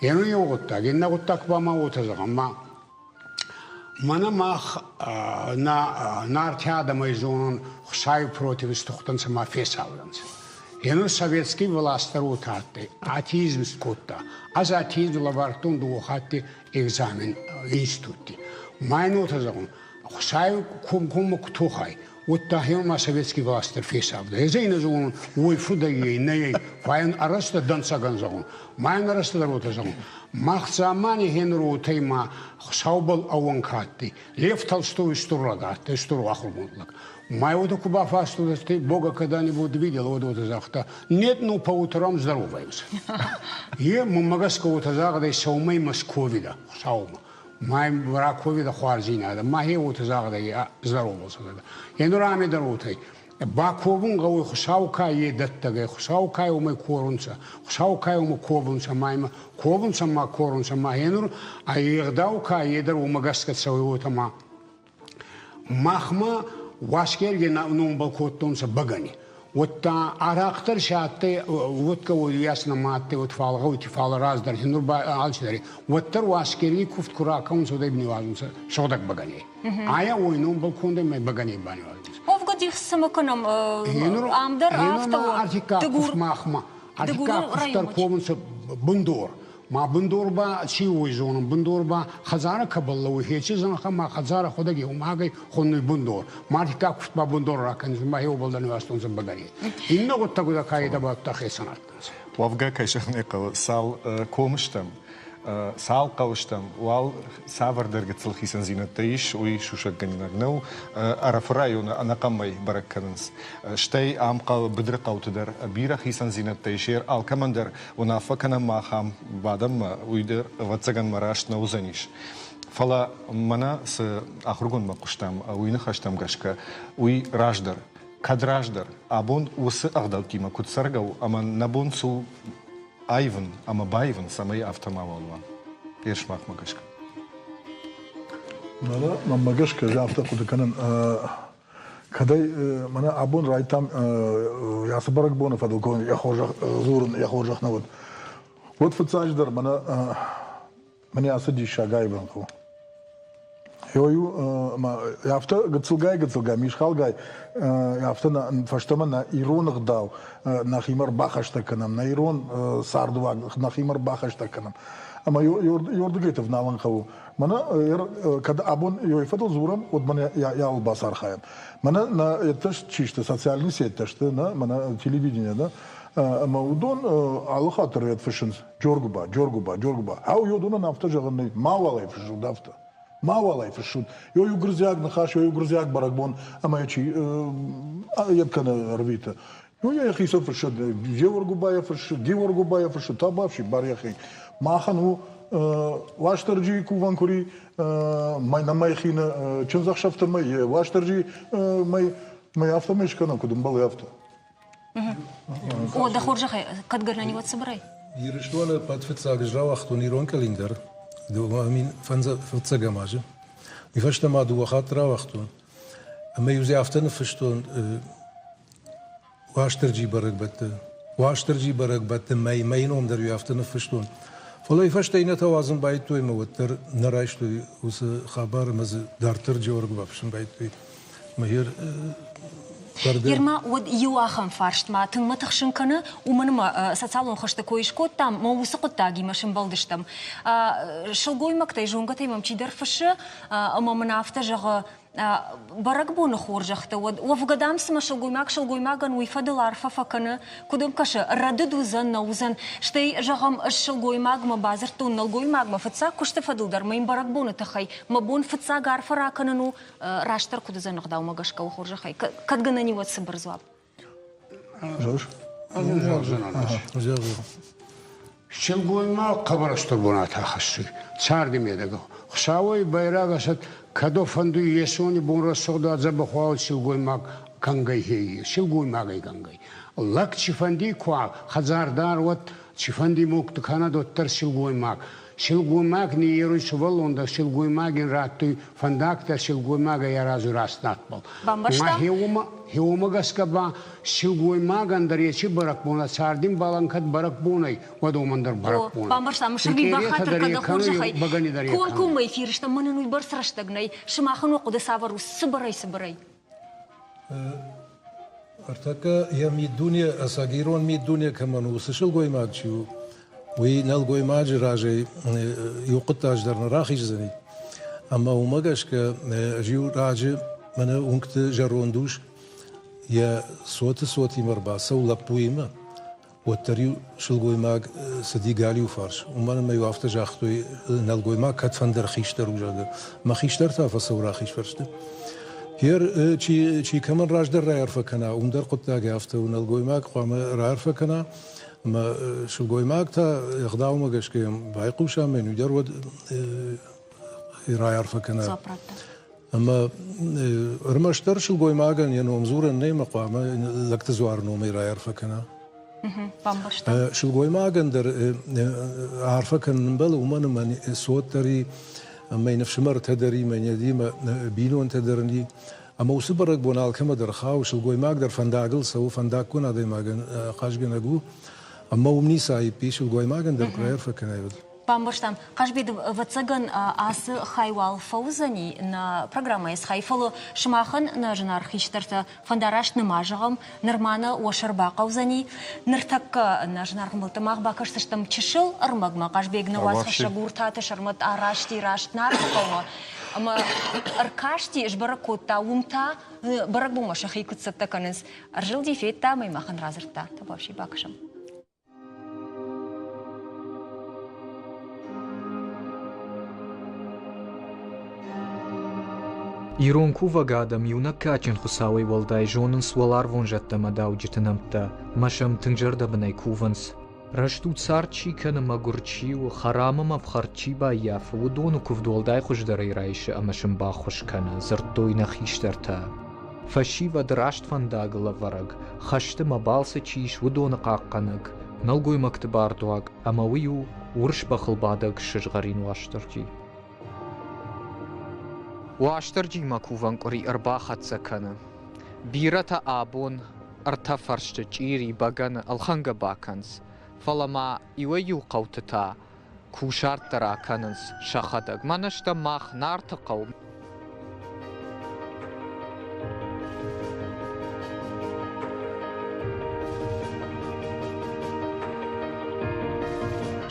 Ену еу гъуддаг, иннӕ гъуддаг ба ма уотӕ зӕгъӕн, ма мӕнӕ мах нӕ Нарти адӕмӕй зонун Хуцауи против стухтӕнцӕ ма фесавдӕнцӕ. Ену советский власть дӕр уотӕ адтӕй, атеизм кодта. Ӕз атеизм лӕвардтон дууӕ хатти экзамен институтти. Ма ин уотӕ зӕгъун, Хуцауи комкоммӕ ку тохай, уӕдта хеума советский власть дӕр фесавдӕй. Ӕз ӕй нӕ зонун, уой фудӕй ӕй, нӕ ӕй, фал ин арӕзта дӕнцӕгӕн зӕгъун. Ма ин арӕзта дӕр уотӕ зӕгъун. Мах дзамани хенур уотӕй ма Хуцаубӕл ӕууӕнкӕ адтӕй. Лев Толстой устур лӕг адтӕй, устур ахургонд лӕг. Ма его куы бафарстой, ты Бога когда-нибудь видел, вот вот загъта. Нет, ну по утрам здороваемся. Е мӕнмӕ гӕсгӕ уотӕ загъдӕй сӕумӕй Московида, Хуцаумӕ. Ма раковида хуарздзийнадӕ, ма хе уотӕ загъдӕй здоровался. Е нур ами дӕр уотӕй. Баковун гъӕуй Хуцау ка е дӕттӕгӕй, Хуцау ка уомӕй корунцӕ, Хуцау ка уомӕ ковунцӕ, ма имӕ ковунцӕ ма корунцӕ, ма е нур ӕ ӕгъдау ка е дӕр уомӕ гӕсгӕ цӕуй уотӕ ма Махмӕ Уасгерги номбӕл кодтонцӕ бӕгӕни. Уӕдта арӕхдӕр си адтӕй, уодка уоййас нӕма адтӕй, уӕд фал гъӕути, фал раздӕр, нур ба алцидӕр. Уӕддӕр Уасгергий кувд ку ракӕнунцӕ, уӕд ӕй ниуазунцӕ сыгъдӕг бӕгӕни. Айа уой номбӕл кондӕй ма бӕгӕни баниуазунцӕ. Овгуд их цӕмӕ кӕнӕм, ам дӕр афтӕ у. Дыгур махмӕ. Ӕртиккаг куфт дӕр ковунцӕ бундор. Ма бундор ба ци уой зонун? Бундор ба хӕдзарӕ кӕбӕл лӕууй, хечи зӕнхӕ ма хӕдзарӕ ходӕг еумагӕй хоннуй бундор. Ма ӕртиккаг куфт ба бундор ракӕнун, ма еубӕл дӕр ниуазтонцӕ бӕгӕни. Иннӕ гъуддӕгутӕ кайдӕ ба хецӕн адтӕнцӕ. Уӕвгӕ, кӕй зӕгъын ӕй хъӕуы, цал комы стӕм, цал хъӕуы стӕм, уал цавӕрдӕр гыццыл хицӕндзинӕдтӕ ис, уый сусӕггӕнинаг нӕу. Ӕрӕфы районы ӕнӕхъӕмӕй бӕрӕг кӕнынц. Стӕй ам хъӕуы быдыры хъӕуты дӕр бирӕ хицӕндзинӕдтӕ ис. Алкӕмӕн дӕр уынаффӕ кӕнӕм мах ам бадӕммӕ, уый дӕр, ӕвӕццӕгӕн, мӕ раст нӕ уыдзӕнис. Фӕлӕ мӕнӕ цы ахуыргондмӕ хъуыстам, уый ныхӕстӕм гӕсгӕ, уый раздӕр, кӕд раздӕр, абон уыцы ӕгъдӕуттимӕ куыд цӕргӕ у ӕмӕ нӕ бон цы у аивын ӕмӕ баивын, цӕмӕй афтӕ мауал уа? Йе сымахмӕ гӕсгӕ. Мӕнӕ мӕнмӕ гӕсгӕ ӕз афтӕ хъуыды кӕнын, кӕдӕй мӕнӕ абон райдтам ацы бӕрӕгбоны фӕдыл йӕ хорзӕх дзурын йӕ хорзӕх нӕ уыд. Уӕд фыццаджыдӕр мӕнӕ мӕнӕ ацы диссаг аивын хъӕуы. Ой-у, афтӕ гыццылгай-гыццылгай, мисхалгай, афтӕ фӕстӕмӕ нӕ ирон ӕгъдау нӕхимӕ ӕрбахӕстӕг кӕнӕм, нӕ ирон цардуаг нӕхимӕ ӕрбахӕстӕг кӕнӕм. Ӕмӕ ёрдыгӕй ӕвналын хъӕуы. Мӕнӕ кӕд абон ёй фӕдыл дзурӕм, уӕд мӕнӕ яуыл бацархайӕм. Мӕнӕ нӕ еттӕ чи сты, социальный сеттӕ сты, нӕ, мӕнӕ телевидение, да, ӕмӕ уыдон алы хатт дӕр фыссынц Джоргуба, Джоргуба, Джоргуба. Ау, уыдонӕн афтӕ зӕгъын нӕй, мауал ӕй фыссут афтӕ. Мауал ӕй фыссут. Ё иу гуырдзиаг ныхас, ё иу гуырдзиаг бӕрӕгбон ӕмӕ чи йед кӕны ӕрвиты. Ну, йӕ йӕхицӕн фыссӕд, Джеоргуыбайӕ фыссы, Георгуыбайӕ фыссы, табафси бар йӕхи. Махӕн у Уастырджийы кувӕн куыри, мӕнӕ мӕхины чындзӕхсӕвты мӕй, Уастырджи мӕй, мӕй афтӕмӕй скӕнӕм, куыд ӕмбӕлы, афтӕ. О, дӕ хорзӕхӕй, кӕд гӕнӕн уӕд цыбырӕй? Ирыстоны ӕппӕт фыццаг ӕз рауагътон ирон къӕлиндар 2005 азы. Уый фӕстӕ ма дыууӕ хатты рауагътон. Ӕмӕ-иу дзы афтӕ ныффыстон Уастырджи бӕрӕгбӕтты. Уастырджи бӕрӕгбӕтты мӕй, мӕйы ном дӕр иу афтӕ ныффыстон. Фӕлӕ уый фӕстӕ иннӕтӕ уадзын байдыдтой ӕмӕ уӕддӕр нӕ райстой уыцы хабар ӕмӕ дзы дарддӕр Джеоргуыба фыссын байдыдтой. Мӕ Ерма, уӕд иу ахӕм фарст ма тынг мӕ тыхсын кӕны, уымӕн ӕмӕ социалон хызты кой скодтам, мӕ уыцы хъуыддагимӕ сӕмбӕлдыстӕм. Сылгоймӕгтӕй, зонгӕтӕй мӕм чидӕр фыссы ӕмӕ мын афтӕ зӕгъы, бӕрӕгбоны хорзӕхтӕ уӕд, уӕвгӕ дам цымӕ сылгоймаг сылгоймагӕн уый фӕдыл арфӕ фӕкӕны, куыд ӕм кӕсы, рӕдыд уыдзӕн, нӕ уыдзӕн. Стӕй, зӕгъӕм, ӕз сылгоймагмӕ бадзырдтон нӕлгоймагмӕ фыццаг куысты фӕдыл дӕр мӕ йын бӕрӕгбоны тыххӕй мӕ бон фыццаг арфӕ ракӕнын у, растдӕр куыд уыдзӕн ӕгъдаумӕ гӕсгӕ у хорзӕхӕй? Кӕд гӕнӕн и, уӕд цыбыр дзуапп. Силгоймаг хъӕбӕр устур бунат ахӕссуй царди медӕгӕ. Хуцауӕй байрагӕсӕд, кӕд фӕндуй Йесони бон рӕсугъд дзӕбӕх уа силгоймаг кӕнгӕй хеййи, силгоймагӕй кӕнгӕй. Лӕг цифӕнди ку уа, хӕдзардар уӕд, цифӕнди мулк кӕнӕд, уӕддӕр силгоймаг. Силгоймаг ниййеруй сувӕллон дӕр силгоймагин раттуй фӕндаг дӕр силгоймагӕй аразуй раст надбӕл. Бамбӕрста? Ма хеуомӕ гӕсгӕ ба силгоймагӕн дӕр еци бӕрӕгбон царди балӕн кӕд бӕрӕгбон ӕй, уӕд уомӕн дӕр бӕрӕгбон. Бамбӕрста, Мысырби бахатыр кӕн хорзӕхӕй. Комкоммӕ эфирыстӕм мӕнӕн уыйбӕрц рӕстӕг нӕй. Сымахӕн уӕ хъуыды цавӕр у цыбырӕй-цыбырӕй? Ӕртӕккӕ йӕ миддуне, ӕцӕг ирон миддуне кӕмӕн у, уыцы сылгоймаг чи у, уый нӕлгоймаджы разӕй иу хъуыддаджы дӕр нӕ рахиздзӕни. Ӕмӕ уымӕ гӕсгӕ ӕз иу раджы мӕнӕ уынгты зӕронд ус йӕ цоты цотимӕ ӕрбацӕуы лӕппуимӕ, уӕддӕр-иу сылгоймаг цыди галиу фарс. Уымӕн ӕмӕ-иу афтӕ загътой, нӕлгоймаг кӕдфӕндӕр хистӕр у, зӕгъгӕ. Мӕ хистӕр та фӕцӕуы рахиз фӕрсты. Ер чи, чи кӕмӕн раздӕр райарфӕ кӕна, уым дӕр хъуыддаг афтӕ у, нӕлгоймаг хъуамӕ раарфӕ кӕна, ӕмӕ сылгоймаг та ӕгъдаумӕ гӕсгӕ йӕм байхъуса, ӕмӕ йын уый дӕр уӕд райарфӕ кӕна. Ӕмӕ ӕрмӕстдӕр сылгоймагӕн йӕ ном дзурӕн нӕй ӕмӕ хъуамӕ лӕгты дзуары номӕй райарфӕ кӕна. Сылгоймагӕн дӕр арфӕ кӕнын ӕмбӕлы, уымӕн ӕмӕ цот дӕр и, ӕмӕ йын ӕфсымӕртӕ дӕр и, мӕ бинонтӕ дӕр ын и. Ӕмӕ уыцы бӕрӕгбон алкӕмӕ дӕр хауы, сылгоймаг дӕр фӕндагыл цӕуы, фӕндаггон адӕймагӕн ахъазгӕнӕг у. Ӕмӕ уым ницы аипп и, сылгоймагӕн дӕр куы райарфӕ кӕнай, уӕд. Бамбӕрстам. Хъазбег, ӕвӕццӕгӕн, ацы хай уал фӕуыдзӕни нӕ программӕйы хай, фӕлӕ сымахӕн, нӕ зынаргъ хистӕртӕ, фӕндараст нӕма зӕгъӕм, нырма нӕ уӕ сӕр бахъӕудзӕни. Ныртӕккӕ нӕ зынаргъ ӕмбӕлттӕ мах бакӕсдзыстӕм чысыл ӕрмӕгмӕ. Хъазбег нӕ уацхӕссӕг Уртаты Сӕрмӕт арасти раст Нарты хъӕумӕ ӕмӕ ӕркасти, сбӕрӕг кодта, уым та бӕрӕгбонмӕ сӕхи куыд цӕттӕ кӕнынц. Ӕрзылди, федта ӕмӕ махӕн радзырдта. Табуафси, бакӕсӕм. Ирон кувӕг адӕм иунӕг кадджын Хуыцауӕй уӕлдай зонынц уӕларвон зӕдтӕ ӕмӕ дауджыты нӕмттӕ ӕмӕ сӕм тынг зӕрдӕбынӕй кувынц. Рӕстуд цард чи кӕны, мӕгуыр чи у, хӕрам ӕмӕ ӕфхӕрд чи баййафы, уыдоны куывд уӕлдай хуыздӕрӕй райсы ӕмӕ сын баххуыс кӕны, дзырдтой нӕ хистӕртӕ. Фӕсивӕд раст фӕндагыл ӕвӕрӕг, хӕсты мӕ балцы чи ис, уыдоны хъахъхъӕнӕг, нӕлгоймӕгты бардуаг ӕмӕ уый у урс бӕхыл бадӕг сызгъӕрин Уастырджи. Уастырджимӕ кувӕн къуыри ӕрбахӕццӕ кӕны. Бирӕтӕ абон ӕртӕ фӕрсты чъири, бӕгӕны ӕлхӕнгӕ бакӕнынц, фӕлӕ ма иуӕй-иу хъӕуты та кусарт дӕр акӕнынц сӕхӕдӕг. Мӕнӕ стӕм мах Нарты хъӕу.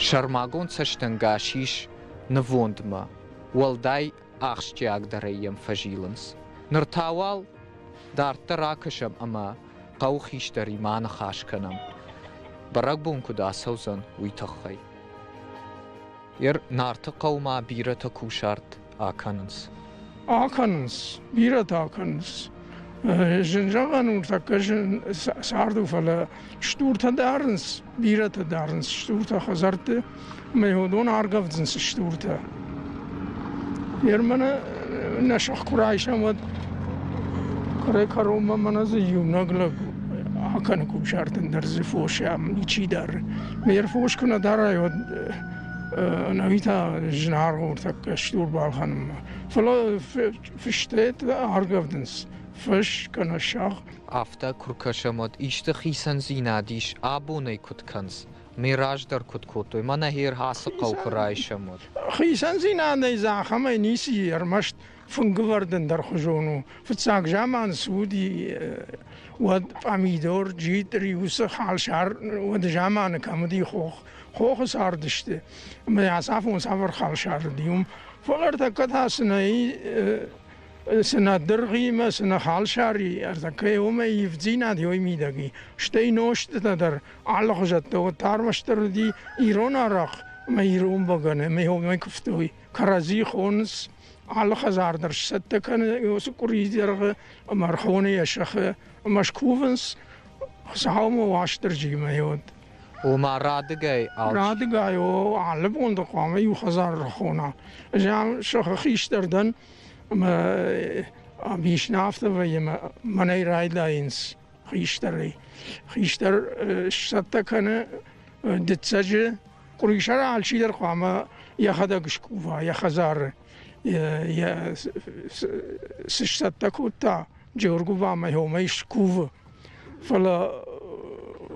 Сӕрмагонд цӕстӕнгас ис нывондмӕ, уӕлдай ахсджиагдӕрӕй йӕм фӕзилынц. Ныр та уал дарддӕр акӕсӕм ӕмӕ хъӕуы хистӕримӕ аныхас кӕнӕм, бӕрӕгбон куыд ацӕудзӕн, уый тыххӕй. Ер Нарты хъӕумӕ бирӕтӕ кусарт акӕнынц. Акӕнынц, бирӕтӕ акӕнынц. Зын зӕгъӕн у, тӕккӕ зын цард у, фӕлӕ стуртӕ дарынц, бирӕтӕ дарынц стуртӕ хӕдзӕртты, ӕмӕ уыдон аргӕвдынц стуртӕ. Ермӕнӕ нӕ сых куы райсӕм, уӕд кӕрӕй-кӕронмӕ мӕнӕ дзы иунӕг лӕг акӕны кусарт, ӕндӕр дзы фос ам ничи дары. Ме рфос куы нӕ дарай, уӕд ӕнӕуи та зынаргъ у тӕккӕ стур балхӕнынмӕ. Фӕлӕ фыстӕ аргӕвдынц фыс кӕнӕ сӕгъ. Афтӕ куы ркӕсӕм, уӕд исты хицӕндзинад ис абонӕй куыд кӕнынц? Ме раздӕр куыд кодтой, мӕнӕ гъер ацы хъӕу куы райсӕм, уӕд. Хицӕндзинадӕй дзы ахӕмӕй ницы и, ӕрмӕст фынгывӕрд ӕндӕрхуызон у. Фыццаг заман цы уыди, уӕд пъамидор, джитъри, уыцы халсар уӕды заманы кӕм уыди хох, хохы цардысты. Ӕмӕ ацафон цавӕр халсар уыди, уым. Фӕлӕ ӕртӕккӕ та цы нӕ цы нӕ дыргъимӕ, цы нӕ халсари, ӕртӕккӕ уымӕй ивддзинад уый мидӕг и. Стӕй нозтытӕ дӕр алыхуызӕттӕ уыд, ӕрмӕстдӕр уыди ирон арахъ ӕмӕ ирон бӕгӕны, ӕмӕ уымӕй куывтой. Кӕрӕдзи хонынц, алы хӕдзар дӕр сцӕттӕ кӕны уыцы къуырийы дӕргъы ӕмӕ ӕрхоны йӕ сыхы ӕмӕ скувынц Хуыцаумӕ Уастырджимӕ уӕд. Ома радыгай алчи? Радыгай, о, алы бон дӕр хъуамӕ иу хӕдзар ӕрхона. Ӕз ам сыхы хистӕр дӕн ӕмӕ ис нӕ афтӕ вӕййы ӕмӕ мӕнӕй райдайынц хистӕрӕй. Хистӕр сцӕттӕ кӕны дыццӕджы къуырисӕры алчидӕр хъуамӕ йӕхӕдӕг скува йӕ хӕдзары. Йӕ цы сцӕттӕ кодта Джеоргуыбамӕ, уымӕй скувы. Фӕлӕ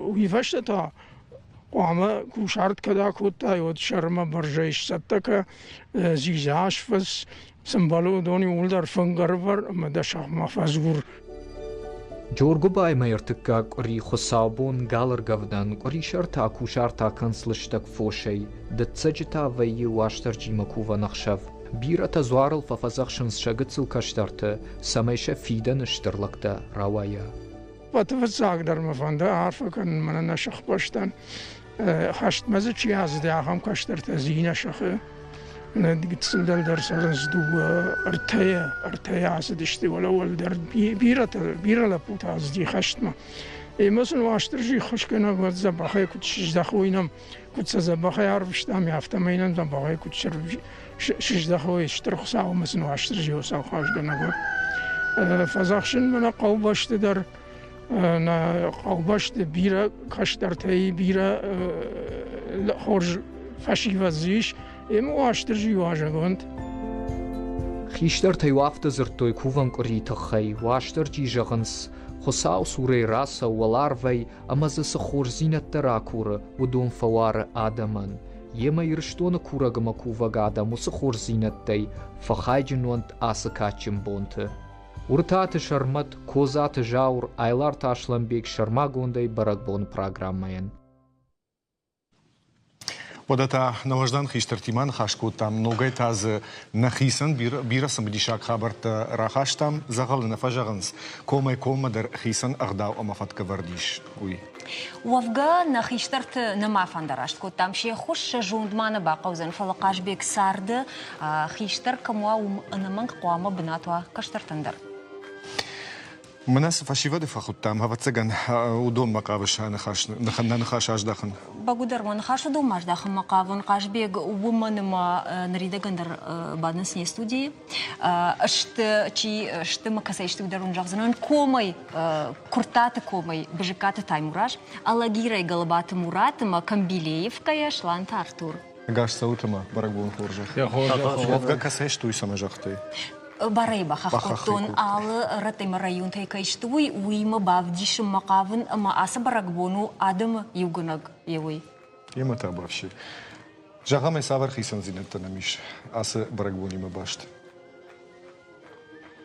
уый фӕстӕ та хъуамӕ кусарт кӕд акодтай, уӕд сӕрмӕ бӕрзӕй сцӕттӕ кӕ, дзидза сфыц, цы мбӕлы, уыдон иууылдӕр фынг ӕрывӕр ӕмӕ дӕ сӕгъмӕ фӕдзур. Джоргуыбаймӕ ӕртыккаг къуыри хуыцаубон галӕргӕвдӕн къуырисӕр та кусарт акӕнынц лыстӕг фосӕй, дыццӕджы та вӕййы Уастырджимӕ кувӕн ӕхсӕв. Бирӕтӕ дзуарыл фӕфӕдзӕхсынц сӕ гыццыл кӕстӕрты, цӕмӕй сӕ фидӕны стыр лӕгтӕ рауайа. Ӕппӕты фыццагдӕр мӕ фӕнды арфӕ кӕнын мӕнӕ нӕ сыхбӕстӕн. Хӕстмӕ дзы чи ацыди, ахӕм кӕстӕртӕ дзы и нӕ сыхы. Гыццыл дӕлдӕр цӕрынц дыууӕ, ӕртӕйӕ, ӕртӕйӕ ацыдысты, уӕлӕ уӕлдӕр бирӕтӕ, бирӕ лӕппутӕ ацыди хӕстмӕ. Ӕмӕ сын Уастырджи ххуысгӕнӕг уӕд дзӕбӕхӕй куыд сыздӕхой нӕм, куыд сӕ дзӕбӕхӕй арвыстам, афтӕмӕй нӕм дзӕбӕхӕй куыд сыздӕхой, Стыр Хуыцау ӕмӕ сын Уастырджи Хуыцау хӕрзгӕнӕг уӕд. Фӕдзӕхсын мӕ нӕ хъӕубӕсты дӕр, нӕ хъӕубӕсты бирӕ кӕстӕртӕй бирӕ хорз фӕсивӕд дзы ис, ӕмӕ Уастырджи уазӕгонд. Хистӕртӕ-иу афтӕ дзырдтой кувӕн къуырийы тыххӕй, Уастырджи зӕгъынц, Хуыцау цурӕй рацӕуы уӕларвӕй ӕмӕ дзы цы хорздзинӕдтӕ ракуры, уыдон фӕуары адӕмӕн. Йемӕ Ирыстоны курӕг ӕмӕ кувӕг адӕм уыцы хорздзинӕдтӕй фӕхайджын уӕнт ацы кадджын бонты. Уыртаты Сӕрмӕт, Козаты Зауыр, Айларты Аслӕнбег сӕрмагондӕй бӕрӕгбоны программӕйӕн. Уӕдӕ та нӕ уӕздан хистӕртимӕ ныхас кодтам, ногӕй та дзы нӕхицӕн бирӕ цымыдисаг хабӕрттӕ рахастам. Дзӕгъӕлы нӕ фӕзӕгъынц, комӕй-коммӕ дӕр хицӕн ӕгъдау ӕмӕ фӕткӕвӕрд ис, уый. Уӕвгӕ, нӕ хистӕрты нӕма фӕндараст кодтам, се ххуыс сӕ зонд ма нӕ бахъӕудзӕн, фӕлӕ Хъазбег царды хистӕр кӕм уа, уым ӕнӕмӕнг хъуамӕ бынат уа кӕстӕртӕн дӕр. Мӕнӕ цы фӕсивӕды фӕхуыдтам, ӕвӕццӕгӕн, уыдонмӕ хъавыс нӕ ныхас аздахын? Бӕгуыдӕр, мӕ ныхас уыдонмӕ аздахынмӕ хъавын. Хъазбег, уымӕн ӕмӕ ныридӕгӕн дӕр бадынц не студийы. Сты, чи сты мӕ кӕцӕй сты, уый дӕр уын зӕгъдзынӕн. Комӕй, Куырттаты комӕй Бызыккаты Таймураз, Алагирӕй Галабаты Мурат ӕмӕ Камбилеевкӕйӕ Сланты Артур. Ӕгас цӕут ӕмӕ бӕрӕгбон хорзӕх. Уӕвгӕ кӕцӕй сты, уый цӕмӕ загътай? Барӕй бахахх кодтон, алы рӕттӕй ӕмӕ районтӕй кӕй сты, уый, уыимӕ бавдисынмӕ хъавын ӕмӕ ацы бӕрӕгбон у адӕмы иугӕнӕг еуӕй. Емӕ та бафси. Зӕгъӕм, цавӕр хицӕндзинӕдтӕ нӕм ис ацы бӕрӕгбонимӕ баст?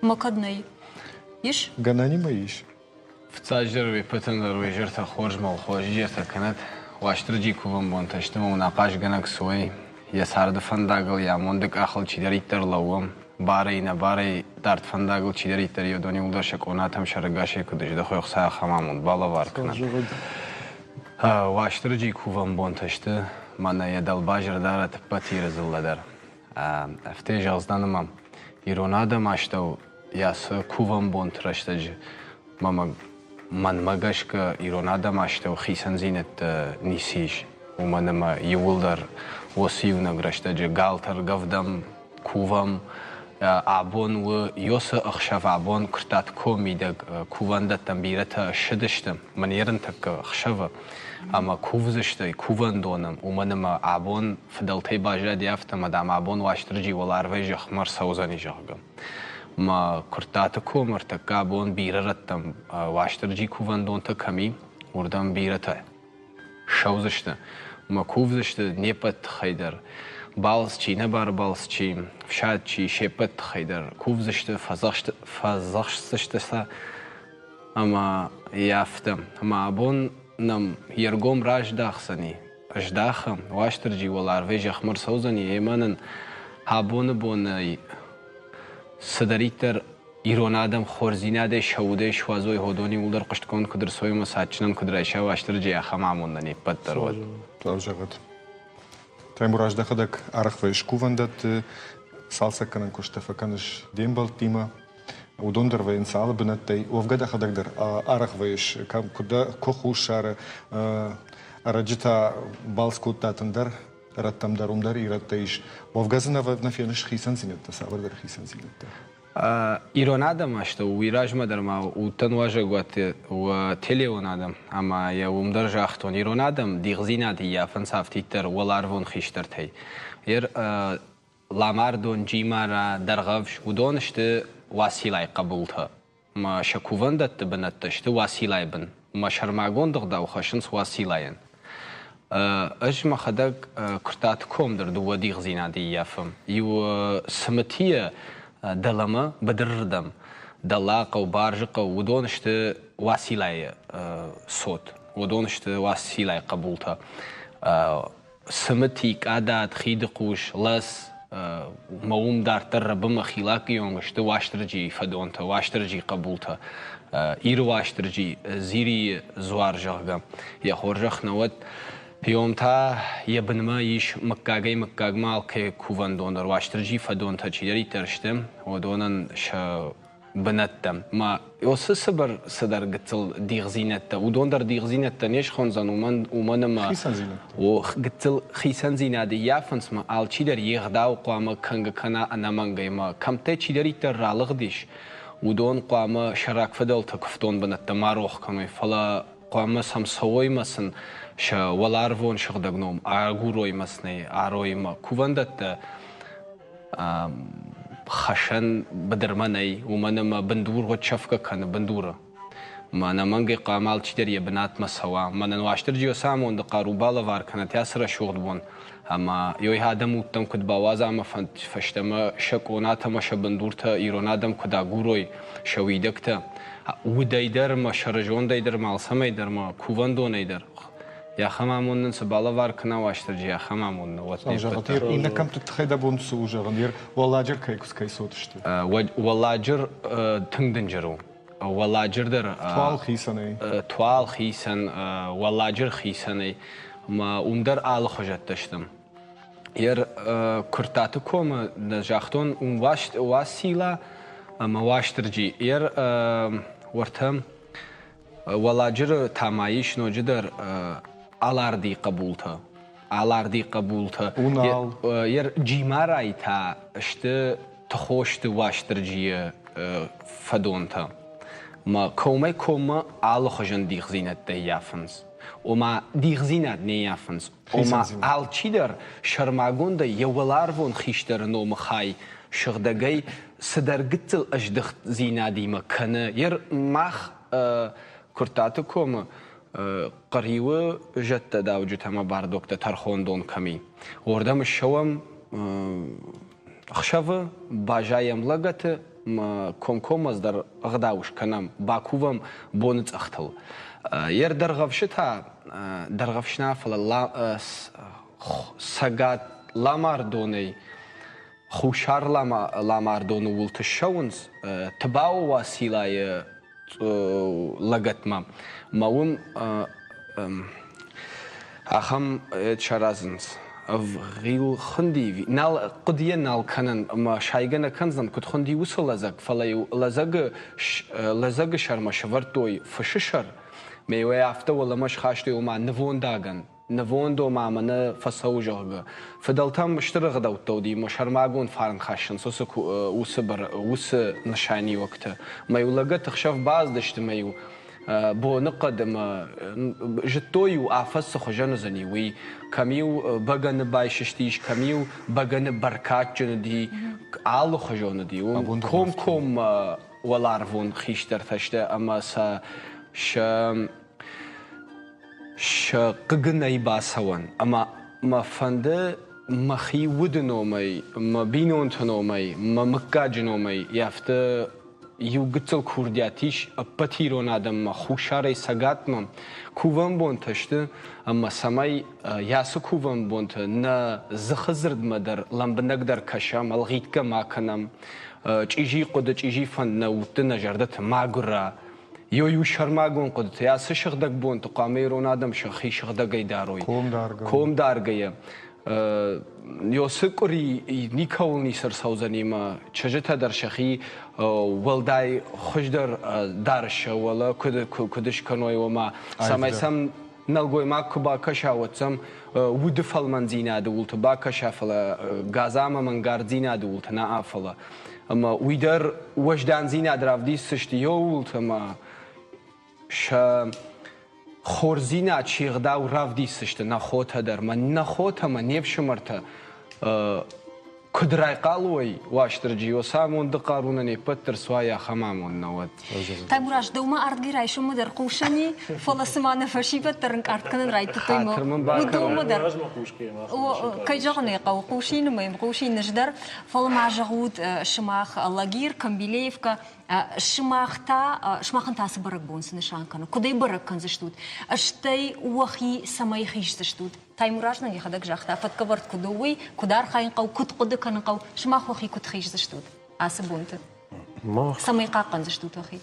Ма кӕд нӕй? Ис? Гӕнӕнимӕ ис. Фыццаджыдӕр уе ппӕтӕн дӕр уе зӕртӕ хорз мӕ хорз изӕртӕ кӕнӕт. Уастырджи кувӕн бонтӕ сты ӕмӕ уын ахъазгӕнӕг цы уой, йӕ царды фӕндагыл, йӕ амонды къахыл чидӕриддӕр лӕууы, барӕй, нӕбарӕй дард фӕндагыл чидӕриддӕр йе уыдон иуылдӕр сӕ къонатӕм сӕрӕгасӕй куыд здӕхой, Хуыцау ахӕм амонд балӕвар кӕнӕд. Уастырджи кувӕн бонтӕ сты, мӕнӕ йӕ дӕлбазыр дарӕт ӕппӕт Иры дзыллӕ дӕр. Афтӕ зӕгъдзынӕн ӕмӕ ирон адӕм астӕу йӕ цы кувӕн бонты рӕстӕджы мӕнмӕ гӕсгӕ ирон адӕм астӕу хицӕндзинӕдтӕ ницы ис, уымӕн ӕмӕ иууылдӕр уыцы иунӕг рӕстӕджы галтӕ ргӕвдӕм, кувӕм. Абон у Йосы ӕхсӕв, абон Куырттаты комы мидӕг кувӕндӕттӕм бирӕтӕ ссыдысты, мӕн ерын тӕккӕ ӕхсӕвы ӕмӕ кувдзысты кувӕндоны, уымӕн ӕмӕ абон фыдӕлтӕй баззади афтӕ, ӕмӕ, дам, абон Уастырджи уӕларвӕй зӕхмӕ ӕрцӕудзӕни, зӕгъгӕ. Мӕ Куырттаты комы ӕртӕккӕ абон бирӕ рӕттӕм Уастырджи кувӕндонтӕ кӕм и, уырдӕм бирӕтӕ ссӕудзысты мӕ кувдзысты не ппӕт тыххӕй дӕр. Балц чи, нӕбары балц чи, фсад чи, се ппӕт тыххӕй дӕр кувдзысты, фӕдзӕхсдзысты сӕ ӕмӕ йӕ афтӕ. Ӕмӕ абон нӕм йе ргом раздахдзӕни, ыздахы, Уастырджи уӕларвӕй зӕхмӕ рцӕудзӕни ӕмӕ нын абоны бонӕй цыдӕриддӕр ирон адӕм хорздзинадӕй сӕ удӕй суадзой, уыдон иууылдӕр хъуыстгонд куыд ӕрцӕуой ӕмӕ сӕ адджынӕн куыд райса Уастырджи, ахӕм амонд нын не ппӕт дӕр уӕд. Зӕгъӕд. Таймураз, дӕхӕдӕг арӕх вӕййыс кувӕндӕтты, цалцӕггӕнӕн куысттӕ фӕкӕныс де мбӕлттимӕ. Уыдон дӕр вӕййынц алы бынӕттӕй. Уӕвгӕ дӕхӕдӕг дӕр арӕх вӕййыс, кӕм куы хуссары, ӕрӕджы та балц кодтат ӕндӕр рӕттӕм дӕр, уым дӕр ирӕттӕ ис. Уӕвгӕ дзы нӕ феныс хицӕндзинӕдтӕ, цавӕрдӕр хицӕндзинӕдтӕ? Ирон адӕм астӕу уый размӕ дӕр ма уыдтӕн уазӕгуаты телеон адӕм ӕмӕ йӕ уым дӕр загътон, ирон адӕм дихдзинад ӕййафынц афтиддӕр уӕларвон хистӕртӕй. Ер Ламардон, Джимара, Дӕргъӕвс, уыдон сты Уацилайы хъӕбултӕ. Мӕ сӕ кувӕндӕтты бынӕттӕ сты Уацилайы бын. Мӕ сӕрмагонд ӕгъдау хӕссынц Уацилайӕн. Ӕз мӕхӕдӕг Куырттаты ком дӕр дыууӕ дихдзинады ӕййафӕм. Иу Цымытийӕ дӕлӕмӕ, быдырырдӕм, Дӕллагхъӕу, Барзыхъӕу, уыдон сты Уацилайы цот, уыдон сты Уацилайы хъӕбултӕ. Цымыти, Къадат, Хидыхъус, Лӕц ма уым дарддӕр Рӕбымӕ Хилакъы онг сты Уастырджийы фӕдонтӕ, Уастырджийы хъӕбултӕ. Иры Уастырджи, Дзирийы дзуар, зӕгъгӕ, йӕ хорзӕх нӕ уӕд. Пион та йӕ бынмӕ ис мыггагӕй-мыггагмӕ алкӕй кувӕндон дӕр, Уастырджи фӕдонтӕ чидӕриддӕр сты, уыдонӕн сӕ бынӕттӕ. Ма уыцы цыбыр цыдӕр гыццыл дихдзинӕдтӕ, уыдон дӕр дихдзинӕдтӕ не схондзӕн, уымӕн, уымӕн ӕмӕ о, гыццыл хицӕндзинады ййафынц ма алчидӕр йе гъдау хъуамӕ кӕнгӕ кӕна ӕнӕмӕнгӕй ма кӕмттӕй чидӕриддӕр ралыгъдис, уыдон хъуамӕ сӕ рагфыдӕлты куывдон бынӕттӕ ма рох кӕной, фӕлӕ хъуамӕ сӕм цӕуой мӕ сын сӕ уӕларвон сыгъдӕг ном агурой мӕ сын арой мӕ кувӕндӕттӕ хӕсӕн быдырмӕ нӕй, уымӕн ӕмӕ бындургъуыд сӕфгӕ кӕны бындуры. Мӕнӕ мӕнгӕй хъуамӕ алчидӕр йӕ бынатмӕ цӕуа. Мӕнӕн Уастырджи уыцы амонды хъару балӕвар кӕнӕд ацы рӕсугъд бон, ӕмӕ ёй адӕм удтӕм куыд бауадза ӕмӕ фӕстӕмӕ сӕ къонатӕ ӕмӕ сӕ бындуртӕ ирон адӕм куыд агурой, сӕ уидӕгтӕ, удӕй дӕр ӕмӕ сӕрызондӕй дӕр ӕмӕ алцӕмӕй дӕр ӕмӕ кувӕндонӕй дӕр. Ахӕм амонд нын цы балӕвар кӕна Уастырджи, ахӕм амонд нын уӕд не ппӕт дӕр. Иннӕ кӕмтты тыххӕй дӕ бон цы у зӕгъын? Уӕлладжыр кӕй куыдз кӕй цот сты? Уӕлладжыр тынг дынджыр у. Уӕлладжыр дӕр Туал хицӕнӕй. Туал хицӕн, Уӕлладжыр хицӕнӕй. Ӕмӕ уым дӕр алыхуызӕттӕ сты. Ер Куырттаты комы загътон, уым Уацилла ӕмӕ Уастырджи. Ер уӕртӕ Уӕлладжыры та ма ис ноджыдӕр Алардийы хъӕбултӕ. Алардийы хъӕбултӕ. Унал. Ер Джимарайы та сты Тыхосты Уастырджийы фӕдонтӕ. Мӕ комӕй-коммӕ алыхуызӕн дихдзинӕдтӕ ййафынц. Ома дихдзинад не ййафынц. Ома алчидӕр сӕрмагондӕй йӕ уӕларвон хистӕры номы хай сыгъдӕгӕй цыдӕр гыццыл ӕздыхтдзинадимӕ кӕны. Ер мах Куырттаты комы Хъӕриуы зӕдтӕ дауджытӕ ӕмӕ бардуӕгтӕ тӕрхондон кӕм и, уырдӕм ссӕуӕм ӕхсӕвы, баззайӕм лӕгӕты ӕмӕ комкоммӕ дӕр ӕгъдау скӕнӕм, бакувӕм боныцъӕхтыл. Ер Дӕргъӕвсы та, Дӕргъӕвс нӕ, фӕлӕ Цӕгат Ламардонӕй Хуссар Ламардоны уылты ссӕуынц Тыбауы Уацилайы лӕгӕтмӕ. Мӕ уым ахӕм саразынц. Ӕвгъил хуынди, нал хъуыдыйӕ нал кӕнын ӕмӕ сайгӕ нӕ кӕндзӕн, куыд хуынди уыцы лӕдзӕг, фӕлӕ-иу лӕдзӕгы, лӕдзӕгы сӕрмӕ сӕвӕрдтой фысы сӕр, ӕмӕ-иу ӕй афтӕ уӕлӕмӕ схастой, ома нывондагӕн. Нывонд, ома мӕнӕ фӕцӕуы, зӕгъгӕ. Фыдӕлтӕм стыр ӕгъдӕуттӕ уыди ӕмӕ сӕрмагонд фарн хӕссынц уыцы, уыцы, уыцы нысаниуӕгтӕ. Мӕ-иу лӕгӕт ӕхсӕв бацыдысты мӕ-иу боныхъӕд ӕмӕ зыдтой-иу афӕдз цы хуызӕн уыдзӕни, уый. Кӕм-иу бӕгӕны байсыстис, кӕм-иу бӕгӕны бӕркадджын уыди, алыхуызон уыди. Уым комкоммӕ уӕларвон хистӕртӕ сты ӕмӕ сӕ сӕ Сӕ хъыгы нӕй бацӕуӕн, ӕмӕ мӕ фӕнды мӕхи уды номӕй, мӕ бинонты номӕй, мӕ мыггаджы номӕй афтӕ иу гыццыл курдиат ис ӕппӕт ирон адӕммӕ хуссарӕй цӕгатмӕ. Кувӕн бонтӕ сты, ӕмӕ цӕмӕй ацы кувӕн бонты нӕ дзыхы дзырдмӕ дӕр лӕмбынӕгдӕр кӕсӕм, ӕлгъитгӕ ма кӕнӕм, чъизи хъуыды, чъизи фӕнд нӕ удты, нӕ зӕрдӕты ма гуыра. Иу сӕрмагонд хъуыдытӕ ацы сыгъдӕг бонты хъуамӕ ирон адӕм сӕхи сыгъдӕгӕй дарой. Ком даргӕйӕ. Ёсы къуыри никӕуыл ницы ӕрцӕудзӕни ӕмӕ чызджытӕ дӕр сӕхи уӕлдай хуыздӕр дарыс сӕ уӕлӕ куыд скӕной, ома цӕмӕй сӕм нӕлгоймаг куы бакӕса, уӕд сӕм уды фӕлмӕндзинады уылты бакӕса, фӕлӕ гадза ӕмӕ мӕнгарддзинады уылты нӕ, фӕлӕ. Ӕмӕ уый дӕр уӕздандзинад равдисдзысты еууылты ӕмӕ сӕ хорздзинад се гъдау равдисдзысты нӕ хотӕ дӕр мӕ нӕ хотӕ мӕ не фсымӕртӕ куыд райхъал уой Уастырджи, оцы амонды хъару нын не ппӕт дӕр суа ахӕм амонд нӕ уӕд. Таймураз, дӕумӕ ардгӕй райсоммӕ дӕр хъусӕн и, фӕлӕ цыма нӕ фӕсивӕд дӕр ӕнкъард кӕнын райдыдтой уыдонмӕ дӕр. Кӕй зӕгъын ӕй хъӕуы, хъусин ӕмӕ йӕм хъусин ӕз дӕр, фӕлӕ ма зӕгъут, сымах Лагир, Камбилеевка, сымах та, сымахӕн та цы бӕрӕгбон цы нысан кӕны, куыд ӕй бӕрӕг кӕндзыстут, стӕй уӕхи цӕмӕй хиздзыстут? Таймураз нын йӕхӕдӕг загъта, фӕткӕвӕрд куыд у, уый, куыд архайын хъӕуы, куыд хъуыды кӕнын хъӕуы, сымах уӕхи куыд хиздзыстут ацы бонты? Мах Цӕмӕй хъахъхъӕндзыстут уӕхи?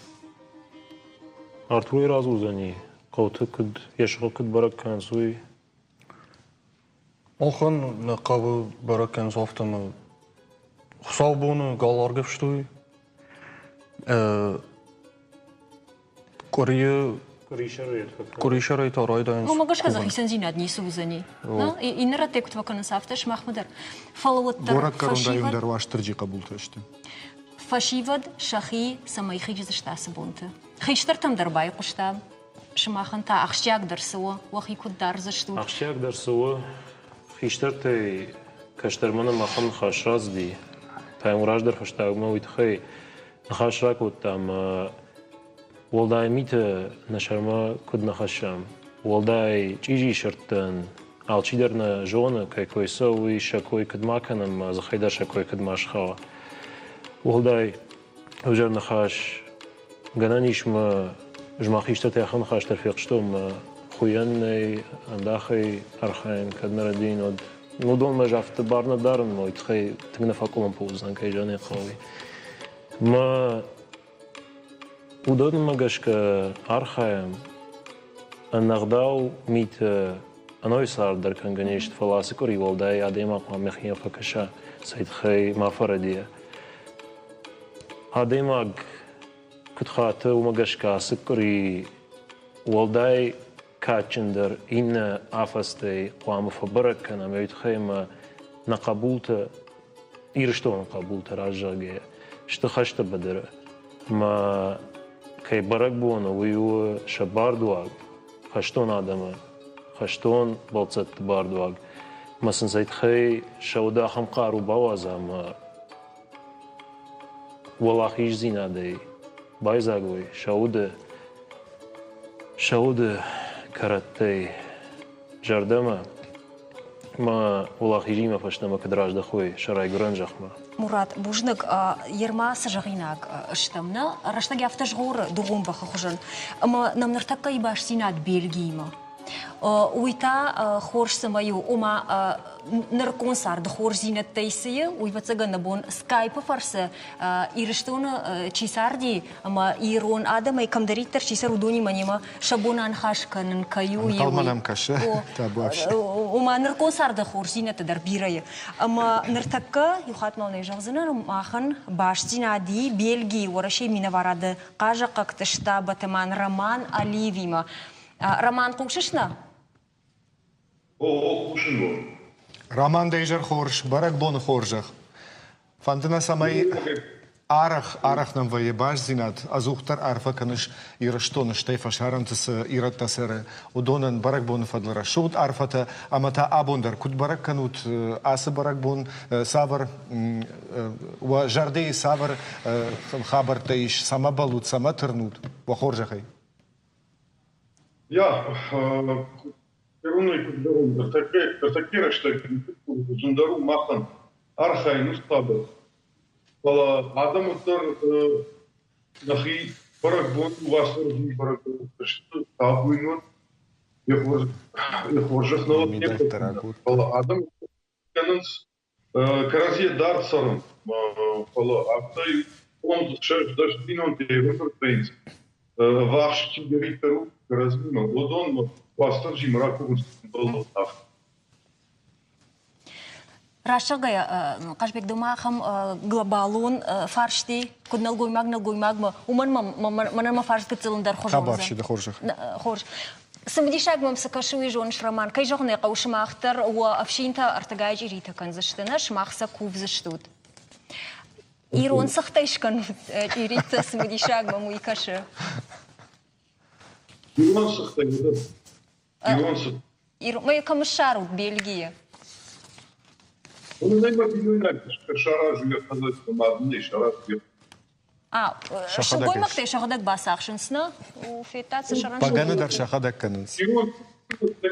Артурӕй радзурдзӕни, хъӕуты куыд, йӕ сыхы куыд бӕрӕг кӕнынц, уый. Махӕн нӕ хъӕуы бӕрӕг кӕнынц афтӕ ӕмӕ хуыцаубоны гал аргӕвстой. Къуырийы къуырисӕрӕй та райдайынц. Уымӕ гӕсгӕ дзы хицӕндзинад ницы уыдзӕни. Иннӕ рӕттӕй куыд фӕкӕнынц, афтӕ сымахмӕ дӕр. Фӕлӕ уӕддӕр Горӕтгӕрон район дӕр Уастырджи хъӕбултӕ сты. Фӕсивӕд сӕхи цӕмӕй хиздзысты ацы бонты? Хистӕртӕм дӕр байхъуыста. Сымахӕн та ахсджиагдӕр цы у, уӕхи куыд дардзыстут? Ахсджиагдӕр цы у, хистӕртӕй кӕстӕрмӕ нӕм ахӕм ныхас рацыди. Та раздӕр фӕстагмӕ уый тыххӕй ныхас ракодтам, уӕлдай митӕ нӕ сӕрмӕ куыд нӕ хӕссӕм, уӕлдай чъизи сырдтӕн алчидӕр нӕ зоны, кӕй кой цӕуы, уый сӕ кой куыд ма кӕнӕм, мӕ дзыхӕй дӕр сӕ кой куыд ма схауа. Уӕлдай ӕвзӕр ныхас гӕнӕн ис мӕ ӕз ма хистӕртӕй ахӕм ныхас дӕр фехъуыстон, мӕ хуыйӕн нӕй, ӕндахӕй архайын, кӕд нӕ рӕдийын, уӕд уыдонмӕ ӕз афтӕ бар нӕ дарын, уый тыххӕй тынг нӕ фӕкъуылымпы уыдзынӕн, кӕй зӕгъын ӕй хъӕуы. Мӕ уыдонмӕ гӕсгӕ архайӕм, ӕнӕгъдау митӕ ӕнӕуи цард дӕр кӕнгӕ не сты, фӕлӕ ацы къуыри уӕлдай адӕймаг хъуамӕ йӕхимӕ фӕкӕса, цӕй тыххӕй ма фӕрӕдийа. Адӕймаг куыд хаты, уымӕ гӕсгӕ ацы къуыри уӕлдай кадджындӕр иннӕ афӕдзтӕй хъуамӕ фӕбӕрӕг кӕнӕм, уый тыххӕй ӕмӕ нӕ хъӕбултӕ, Ирыстоны хъӕбултӕ раззагӕй сты хӕсты быдыры. Ӕмӕ кӕй бӕрӕгбон у, уый у сӕ бардуаг, хӕстон адӕмы, хӕстон бӕлццӕтты бардуаг. Ӕмӕ сын сӕ тыххӕй сӕ уды ахӕм хъару бауадза ӕмӕ уӕлахиздзинадӕй байдзаг уой сӕ уды, сӕ уды кӕрӕттӕй зӕрдӕмӕ ма уӕлахизимӕ фӕстӕмӕ куыд раздӕхой сӕ райгуырӕн зӕхмӕ. Мурат, бузныг. Ерма цы зӕгъинаг стӕм, нӕ рӕстӕг афтӕ згъоры дугъон бӕхы хуызӕн. Ӕмӕ нӕм ныртӕккӕйы бастдзинад Бельгиимӕ. Уый та хорз цӕмӕй у, ома нырыккон царды хорздзинӕдтӕй цы и, уый ӕвӕццӕгӕн нӕ бон скайпы фӕрцы Ирыстоны чи царди ӕмӕ ирон адӕмӕй кӕмдӕриддӕр чи цӕры, уыдонимӕ немӕ сӕ бон аныхас кӕнын кӕй у. Ӕнхъӕлмӕ нӕм кӕсы, табуафси. Ома нырыккон царды хорздзинӕдтӕ дӕр бирӕ и. Ӕмӕ ныртӕккӕ, иу хатт ма нӕ зӕгъдзынӕн, махӕн бастдзинад и Бельгийы Уӕрӕсейы минӕварады хъазахъхъӕгты штаб атаман Роман Алиевимӕ. Роман, хъусыс нӕ? О, хъусын уӕм. Роман, дӕ изӕр хорз, бӕрӕгбоны хорзӕх. Фӕнды нӕ, цӕмӕй арӕх, арӕх нӕм вӕййы бастдзинад, ӕдзухдӕр арфӕ кӕныс Ирыстоны, стӕй фӕсарӕнты цы ирӕттӕ цӕры, уыдонӕн бӕрӕгбоны фӕдыл рӕсугъд арфӕтӕ ӕмӕ та абон дӕр куыд бӕрӕг кӕнут ацы бӕрӕгбон, цавӕр уӕ зӕрдӕйы цавӕр хабӕрттӕ ис, цӕмӕ бӕллут, цӕмӕ тырнут, уӕ хорзӕхӕй? Ja, иронӕй куыд зӕгъон, ныртӕккӕ рӕстӕг зындӕр у махӕн архайын уыцы хабар. Фӕлӕ адӕм уӕддӕр нӕхи бӕрӕгбон Уастырджийы бӕрӕгбон сты табуйнон, йӕ хорзӕх нӕ фӕлӕ адӕм кӕнынц кӕрӕдзийӕ дард цӕрын, фӕлӕ афтӕ фондз-ссӕдз дӕс бинонтӕ ӕрӕмбырд вӕййынц, ӕввахс чидӕриддӕр у кӕрӕдзимӕ, уыдонмӕ Уастырджимӕ ракувынц ӕмбӕлон афтӕ. Раст зӕгъгӕйӕ, Хъазбег, ды ма ахӕм глобалон фарсти, куыд нӕлгоймаг нӕлгоймагмӕ, уымӕн мӕнӕн мӕ фарст гыццыл ӕндӕр хуызон Табуафси, дӕ хорзӕх. Хорз. Цымыдисаг мӕм цы кӕсы, уый зоныс, Роман. Кӕй зӕгъын ӕй хъӕуы, сымах дӕр уӕ ӕфсинтӕ ӕртыгай чъиритӕ кӕндзысты, нӕ сымах сӕ кувдзыстут. Ирон цыхтӕй скӕнут чъиритӕ, цымыдисаг мӕм уый кӕсы. Ирон цыхтӕй уыдон. Ирон цыхт. Мӕ кӕм ссарут Бельгийы? Уымӕн ӕмӕ бинойнаг саразы йӕхӕдӕг, мад ын саразы. Сылгоймӕгтӕ сӕхӕдӕг бацахсынц, нӕ? Федтат цы сӕрӕн Бӕгӕны дӕр сӕхӕдӕг кӕнынц. Ирон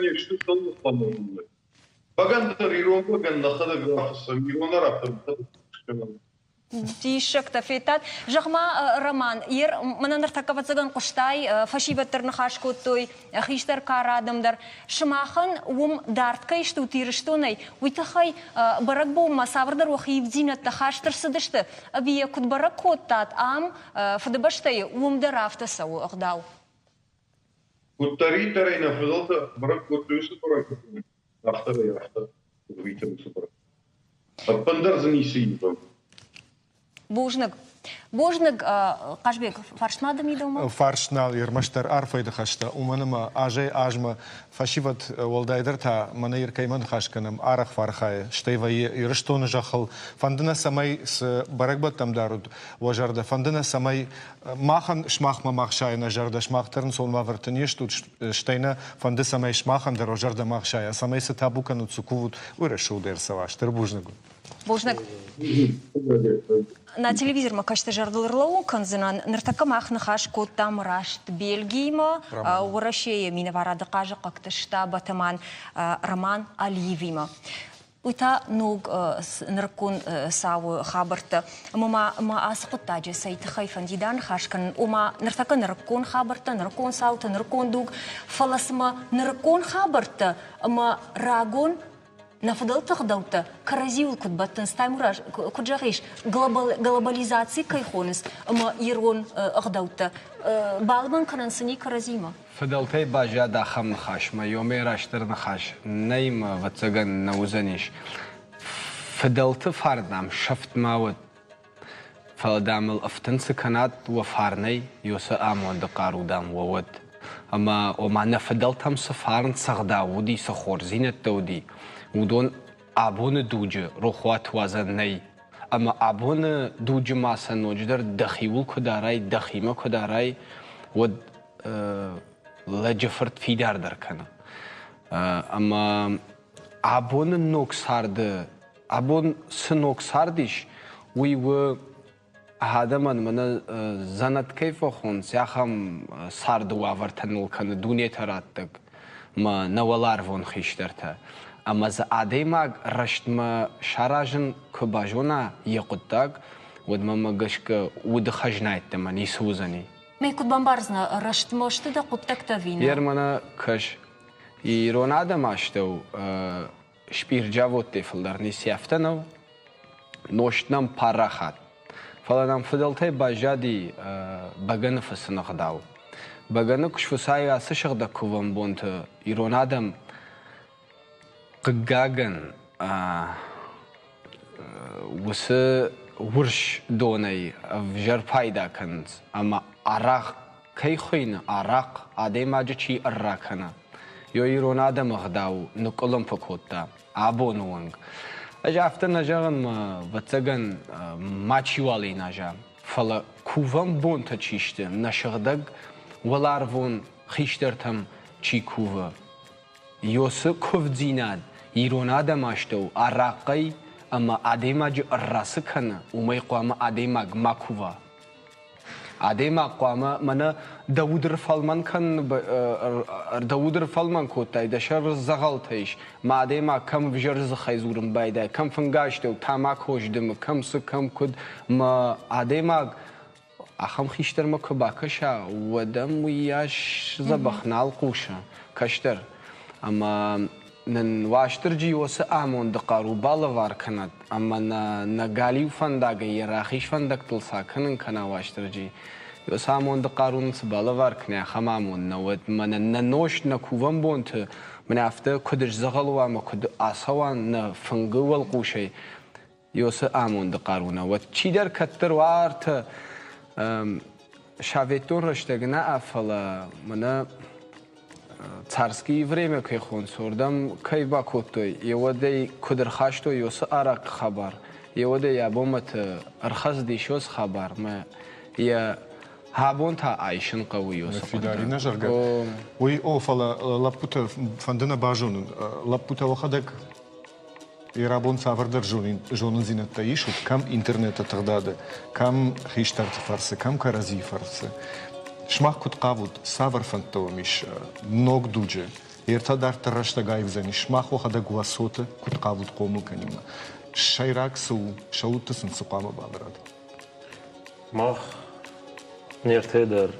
не сты Бӕгӕны дӕр ирон бӕгӕны нӕхӕдӕг рафыссӕм, ирон арахъхъ нӕхӕдӕг скӕнӕм. Диссӕгтӕ федтат. Зӕгъ-ма, Роман, ер мӕнӕ ныртӕккӕ ӕвӕццӕгӕн хъуыстай, фӕсивӕд дӕр ныхас кодтой, хистӕр кары адӕм дӕр. Сымахӕн уым дард кӕй стут Ирыстонӕй, уый тыххӕй бӕрӕгбонмӕ цавӕрдӕр уӕхи ивддзинӕдтӕ хаст ӕрцыдысты, ӕви йӕ куыд бӕрӕг кодтат ам, Фыдыбӕстӕйы, уым дӕр афтӕ цӕуы ӕгъдау? Куыддӕриддӕр ӕй нӕ фыдӕлтӕ бӕрӕг кодтой, уыцы бӕрӕгбон, афтӕ афтӕ. Куыд уыцы бӕрӕг. Ӕппындӕр дзы ницы ивӕм. Бузныг. Бузныг, Хъазбег, фарст ма дӕм идӕумӕ? Фарст нал, ӕрмӕстдӕр арфӕйы ныхӕстӕ, уымӕн ӕмӕ азӕй-азмӕ фӕсивӕд, уӕлдайдӕр та мӕнӕ ир кӕимӕ ныхас кӕнӕм, арӕх фӕархайы, стӕй вӕййы Ирыстоны зӕххыл. Фӕнды нӕ, цӕмӕй цы бӕрӕгбӕттӕм дарут уӕ зӕрдӕ, фӕнды нӕ, цӕмӕй махӕн сымахмӕ ма хсайа нӕ зӕрдӕ, сымах дӕр ӕнцон уавӕрты не стут, стӕй нӕ фӕнды, цӕмӕй сымахӕн дӕр уӕ зӕрдӕ ма хсайа, цӕмӕй цы табу кӕнут, цы кувут, уый рӕсугъд ӕрцӕуа. Стыр бузныг уын. Бузныг. Нӕ телевизормӕ кӕсты зӕрдыл ӕрлӕууын кӕндзынӕн. Ныртӕккӕ мах ныхас кодтам раст Бельгиимӕ, Уӕрӕсейы минӕварады хъазахъхъӕгты штаб атаман Роман Алиевимӕ. Уый та ног нырыккон цауы хабӕрттӕ. Ӕмӕ ма мӕ ацы хъуыддаджы цӕй тыххӕй фӕндид аныхас кӕнын, ома ныртӕккӕ нырыккон хабӕрттӕ, нырыккон цаутӕ, нырыккон дуг, фӕлӕ цымӕ нырыккон хабӕрттӕ ӕмӕ рагон нӕ фыдӕлты ӕгъдӕуттӕ кӕрӕдзиуыл куыд бӕттынц, Таймураз, куыд зӕгъис, глобализаци кӕй хонынц ӕмӕ ирон ӕгъдӕуттӕ балымӕн кӕнын сын и кӕрӕдзимӕ? Фыдӕлтӕй баззад ахӕм ныхас, мӕ ёмӕ растдӕр ныхас нӕй мӕ, ӕвӕццӕгӕн, нӕ уыдзӕнис. Фыдӕлты фарн ам сӕфт ма уӕд, Фӕлӕ, дам, ыл ӕфтын цы кӕнат уӕ фарнӕй, ёсы амонды хъару, дам, уӕ уӕд. Ӕмӕ, ома, нӕ фыдӕлтӕм цы фарн цӕгъдау уыди, цы хорздзинӕдтӕ уыди, уыдон абоны дуджы рохуат уадзӕн нӕй. Ӕмӕ абоны дуджы ма сӕ ноджыдӕр дӕхиуыл куы дарай, дӕхимӕ куы дарай, уӕд лӕджы фырт фидардӕр кӕны. Ӕмӕ абоны ног царды Абон цы ног цард ис, уый у адӕмӕн мӕнӕ дзӕнӕт кӕй фӕхонынц, ахӕм царды уавӕртӕ ныл кӕны дунетӕ раттӕг мӕ нӕ уӕларвон хистӕртӕ. Ӕмӕ дзы адӕймаг рӕстмӕ саразын куы базона йӕ хъуыддаг, уӕд мӕнмӕ гӕсгӕ уды хӕзнайттӕмӕ ницы уыдзӕни. Мӕ куыд бамбардзынӕ, рӕстмӕ сты дӕ хъуыддӕгтӕ ӕви нӕ? Йер мӕнӕ кӕс, ирон адӕм астӕу Спъирджаводтӕй фылдӕр не сӕфтӕ нӕу, нозт нӕм парахат. Фӕлӕ нӕм фыдӕлтӕй баззади бӕгӕны фыцыны ӕгъдау. Бӕгӕны куы сфыцай ацы сыгъдӕг кувӕн бонты ирон адӕм, хъыгагӕн, уыцы урс донӕй ӕвзӕр пайда кӕнынц ӕмӕ арӕх кӕй хуыйны арахъ, адӕймаджы чи ӕрра кӕны, йо ирон адӕмы ӕгъдау ныкъкъуылымпы кодта абоны онг. Ӕз афтӕ нӕ зӕгъын, мӕ ӕвӕццӕгӕн, мачиуал иназа, фӕлӕ кувӕн бонтӕ чи сты, нӕ сыгъдӕг уӕларвон хистӕртӕм чи кувы, Йосы куывддзинад ирон адӕмы астӕу арахъхъӕй ӕмӕ адӕймаджы ӕрра цы кӕны, уымӕй хъуамӕ адӕймаг ма кува. Адӕймаг хъуамӕ мӕнӕ дӕ уд ӕрфӕлмӕн кӕнын дӕ уд ӕрфӕлмӕн кодтай, дӕ сӕр дзӕгъӕлтӕ ис, мӕ адӕймаг кӕм ӕвзӕр дзыхӕй дзурын байдайы, кӕм фынгастӕу тамако сдымы, кӕм цы, кӕм куыд, мӕ адӕймаг ахӕм хистӕрмӕ куы бакӕса, уӕд ӕм уыйас дзӕбӕх нал хъусы кӕстӕр. Ӕмӕ нын Уастырджи уыцы амонды хъару балӕвар кӕнӕд ӕмӕ нӕ нӕ галиу фӕндагӕй йӕ рахиз фӕндӕгтыл цы акӕнын кӕна Уастырджи, уыцы амонды хъару нын цы балӕвар кӕна, ахӕм амонд нӕ уӕд. Мӕнӕ нӕ нозт, нӕ кувӕн бонты мӕнӕ афтӕ куыд сдзӕгъӕл уа ӕмӕ куыд ацӕуа нӕ фынгы уӕлхъусӕй, Ёсы амонды хъару нӕ уӕд. Чидӕр кӕддӕр уартӕ советон рӕстӕг нӕ, фӕлӕ мӕнӕ царские время кӕй хонынц, уырдӕм кӕй бакодтой, еуӕдӕй куыд ӕрхастой ёсы арахъхъы хабар, еуӕдӕй абонмӕты ӕрхӕцыдис ёсы хабар, мӕ йӕ абон та айсын хъӕуы ёсы Фидар нӕ зӕгъгӕ. Уый о, фӕлӕ лӕппутӕ фӕнды нӕ базонын. Лӕппутӕ уӕхӕдӕг Йӕ цавӕрдӕр зонындзинӕдтӕ исут, кӕм интернеты тыгъдады, кӕм хистӕрты фӕрцы, кӕм кӕрӕдзийы фӕрцы. Сымах куыд хъавут, цавӕр фӕндтӕ уӕм ис ног дуджы? Ӕртӕ дарддӕр рӕстӕг аивдзӕнис, сымах уӕхӕдӕг уӕ цоты куыд хъавут хъомыл кӕнинмӕ? Сӕйраг цы у, сӕ удты сын цы хъуамӕ бавӕрат? Мах не ртӕ дӕр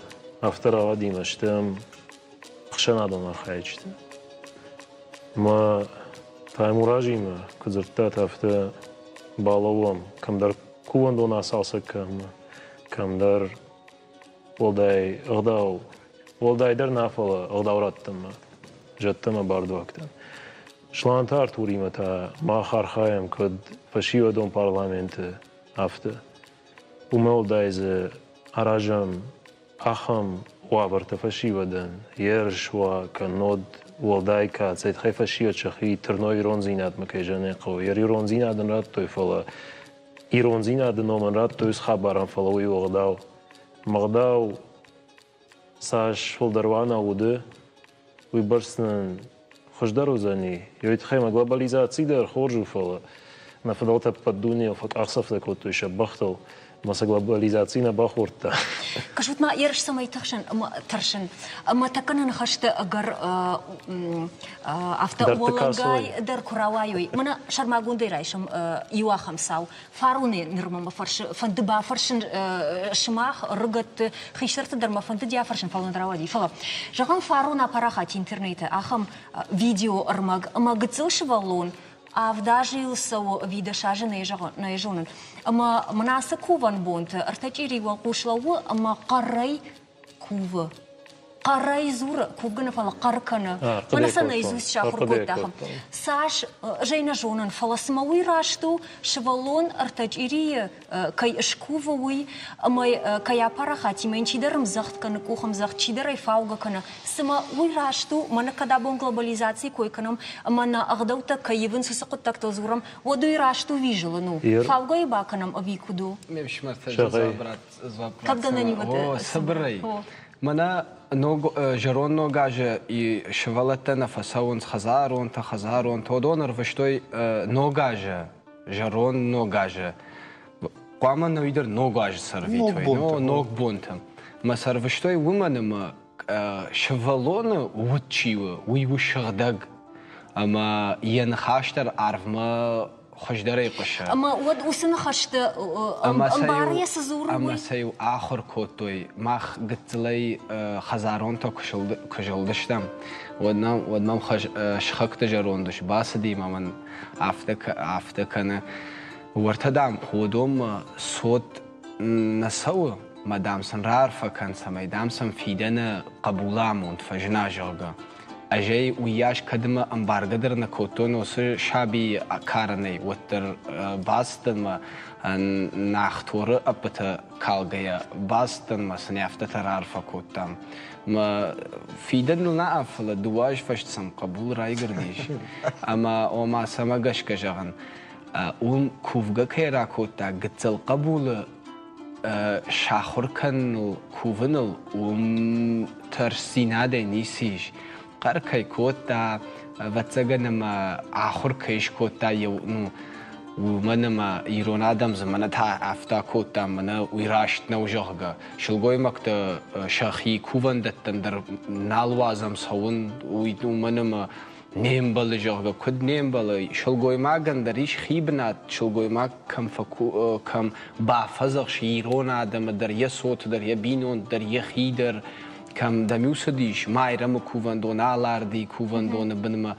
афтӕ рауадимӕ стӕм ӕхсӕнадон архайджытӕ. Мӕ Таймуразимӕ куыд дзырдтат, афтӕ балӕууӕм кӕмдӕр кувӕндон ацалцӕг кӕнынмӕ, кӕмдӕр уӕлдай ӕгъдау, уӕлдайдӕр нӕ, фӕлӕ ӕгъдау раттынмӕ, зӕдтӕ ӕмӕ бардуӕгтӕн. Сланты Артуримӕ та мах архайӕм куыд фӕсивӕдон парламенты, афтӕ. Уымӕ уӕлдай дзы аразӕм ахӕм уавӕртӕ фӕсивӕдӕн, ерыс уа, кӕннод уӕлдай кӕцӕй тыххӕй фӕсивӕд сӕхи тырной ирондзинадмӕ кӕй зӕгъын ӕй хъӕуы. Йӕ ирондзинад ын радтой, фӕлӕ ирондзинады номӕн радтой уыцы хабарӕн, фӕлӕ уый у ӕгъдау. Ӕгъдау цас фылдӕр уа нӕ уды, уыйбӕрц нын хуыздӕр уыдзӕни. Уый тыххӕй ма глобализаци дӕр хорз у, фӕлӕ нӕ фыдӕлтӕ ӕппӕт дунейыл фӕкъахдзӕфтӕ кодтой сӕ бӕхтыл, ӕмӕ сӕ глобализаци нӕ бахордта. Кӕсут ма, ерыс цӕмӕй тыхсын ӕмӕ тӕрсын. Ӕмӕ тӕккӕ нӕ ныхӕсты ӕгӕр афтӕ уӕлӕнгай дӕр куы рауайой. Мӕнӕ сӕрмагондӕй райсӕм иу ахӕм цау. Фароны нырмӕ мӕ фӕрсы, фӕнды бафӕрсын сымах, ӕрыгӕтты, хистӕрты дӕр мӕ фӕндыди афӕрсын, фӕлӕ нӕ рауади. Фӕлӕ, зӕгъӕм, фарон апарахат интернеты ахӕм видеоӕрмӕг, ӕмӕ гыццыл сывӕллон авд азы йыл цӕуы ӕви 10 азы нӕ зонын. Ӕмӕ мын ацы кувӕн бонты ӕртӕ чъирийы уӕлхъус лӕууы ӕмӕ хъӕрӕй кувы. Хъӕрӕй дзуры, кувгӕ нӕ, фӕлӕ хъӕр кӕны. Мӕнӕ сӕ наизусть сахуыр кодта ахӕм. Цас, ӕз ӕй нӕ зонын, фӕлӕ цымӕ уый раст у, сывӕллон ӕртӕ чъирийы кӕй скувы, уый, ӕмӕ кӕй апарахатимӕ йын чидӕр ӕмдзӕгъд кӕны, къухӕмдзӕгъд, чидӕр ӕй фаугӕ кӕны. Цымӕ уый раст у, мӕнӕ кӕд абон глобализацийы кой кӕнӕм ӕмӕ нӕ ӕгъдӕуттӕ кӕй ивынц, уыцы хъуыддӕгтыл дзурӕм, уӕд уый раст у ӕви зылын у? Фаугӕ йӕ бакӕнӕм ӕви куыд у? Ме фсымӕртӕ дзуапп О, цыбырӕй. Мӕнӕ ног зӕронд ног азы сывӕллӕттӕ нӕ фӕцӕуынц хӕдзаронтӕ, хӕдзаронтӕ. Уыдон ӕрвыстой ног азы, зӕронд ног азы. Хъуамӕ нӕ дӕр ног азы сӕрвитой, ног бонтӕ. Мӕ сӕрвыстой уымӕн ӕмӕ сывӕллоны уд чи у, уый у сыгъдӕг. Ӕмӕ йӕ ныхас дӕр арвмӕ хуыздӕрӕй хъуысы. Ӕмӕ уӕд уыцы ныхӕсты ӕмбары йӕ цы дзуры, уый? Ӕмӕ сӕ-иу ахуыр кодтой. Мах гыццылӕй хӕдзаронтӕ куы зылдыстӕм, уӕд нӕм, уӕд мӕм сыхӕгты зӕронд ус бацыди ӕмӕ мын афтӕ, афтӕ кӕны. Уӕртӕ, дам, уыдонмӕ цот нӕ цӕуы, мӕ, дам, сын раарфӕ кӕн, цӕмӕй, дам, сӕм фидӕны хъӕбулы амонд фӕзына, зӕгъгӕ. Ӕз ӕй уыйас кӕдмӕ ӕмбаргӕ дӕр нӕ кодтон уыцы сабийы карӕнӕй, уӕддӕр бацыдтӕн мӕ Нахторы ӕппытӕ калгӕйӕ бацыдтӕн мӕ сын афтӕтӕ раарфӕ кодтам. Мӕ фидӕныл нӕ, фӕлӕ дыууӕ азы фӕстӕ сӕм хъӕбул райгуырдис. Ӕмӕ ома цӕмӕ гӕсгӕ зӕгъын, уым кувгӕ кӕй ракодта гыццыл хъӕбулы сахуыр кӕныныл, кувыныл, уым тӕрсдзинадӕй ницы ис. Хъӕр кӕй кодта, ӕвӕццӕгӕн ӕмӕ ахуыр кӕй скодта, ну, уымӕн ӕмӕ ирон адӕм дзы мӕнӕ та афтӕ кодта, мӕнӕ уый раст нӕу, зӕгъгӕ. Сылгоймӕгтӕ сӕхи кувӕндӕттӕм дӕр нал уадзӕм цӕуын, уый уымӕн ӕмӕ не мбӕлы, зӕгъгӕ, куыд не мбӕлы. Сылгоймагӕн дӕр ис хи бынат, сылгоймаг кӕм, фӕку, кӕм бафӕдзӕхсы ирон адӕмы дӕр, йӕ цоты дӕр, йӕ бинонты дӕр, йӕхи дӕр, кӕм дӕм-иу цыдис Майрӕмы кувӕндон, Алардыйы кувӕндоны бынмӕ,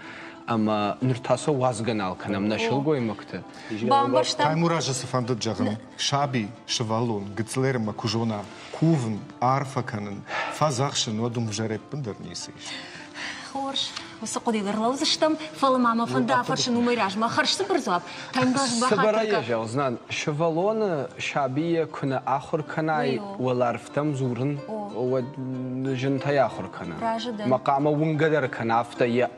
ӕмӕ ныр та сӕ уадзгӕ нал кӕнӕм нӕ сылгоймӕгты. Бамбӕрстам. Таймуразы цы фӕндыд зӕгъын, саби, сывӕллон, гыццылӕрмӕ куы зона кувын, арфӕ кӕнын, фӕдзӕхсын, уӕд уым ӕвзӕр ӕппындӕр ницы ис. Хорз, уыцы хъуыдыйыл ӕрлӕудзыстӕм, фӕлӕ ма мӕ фӕнды афӕрсын уымӕй размӕ хӕрзцыбыр дзуапп. Таймураз бахатыр Цыбырӕй йӕ зӕгъдзынӕн, сывӕллоны сабийӕ куы нӕ ахуыр кӕнай уӕлӕрвтӕм дзурын, уӕд зынтӕй ахуыр кӕны. Разы дӕн. Мӕ хъуамӕ уынгӕ дӕр кӕна афтӕ йӕ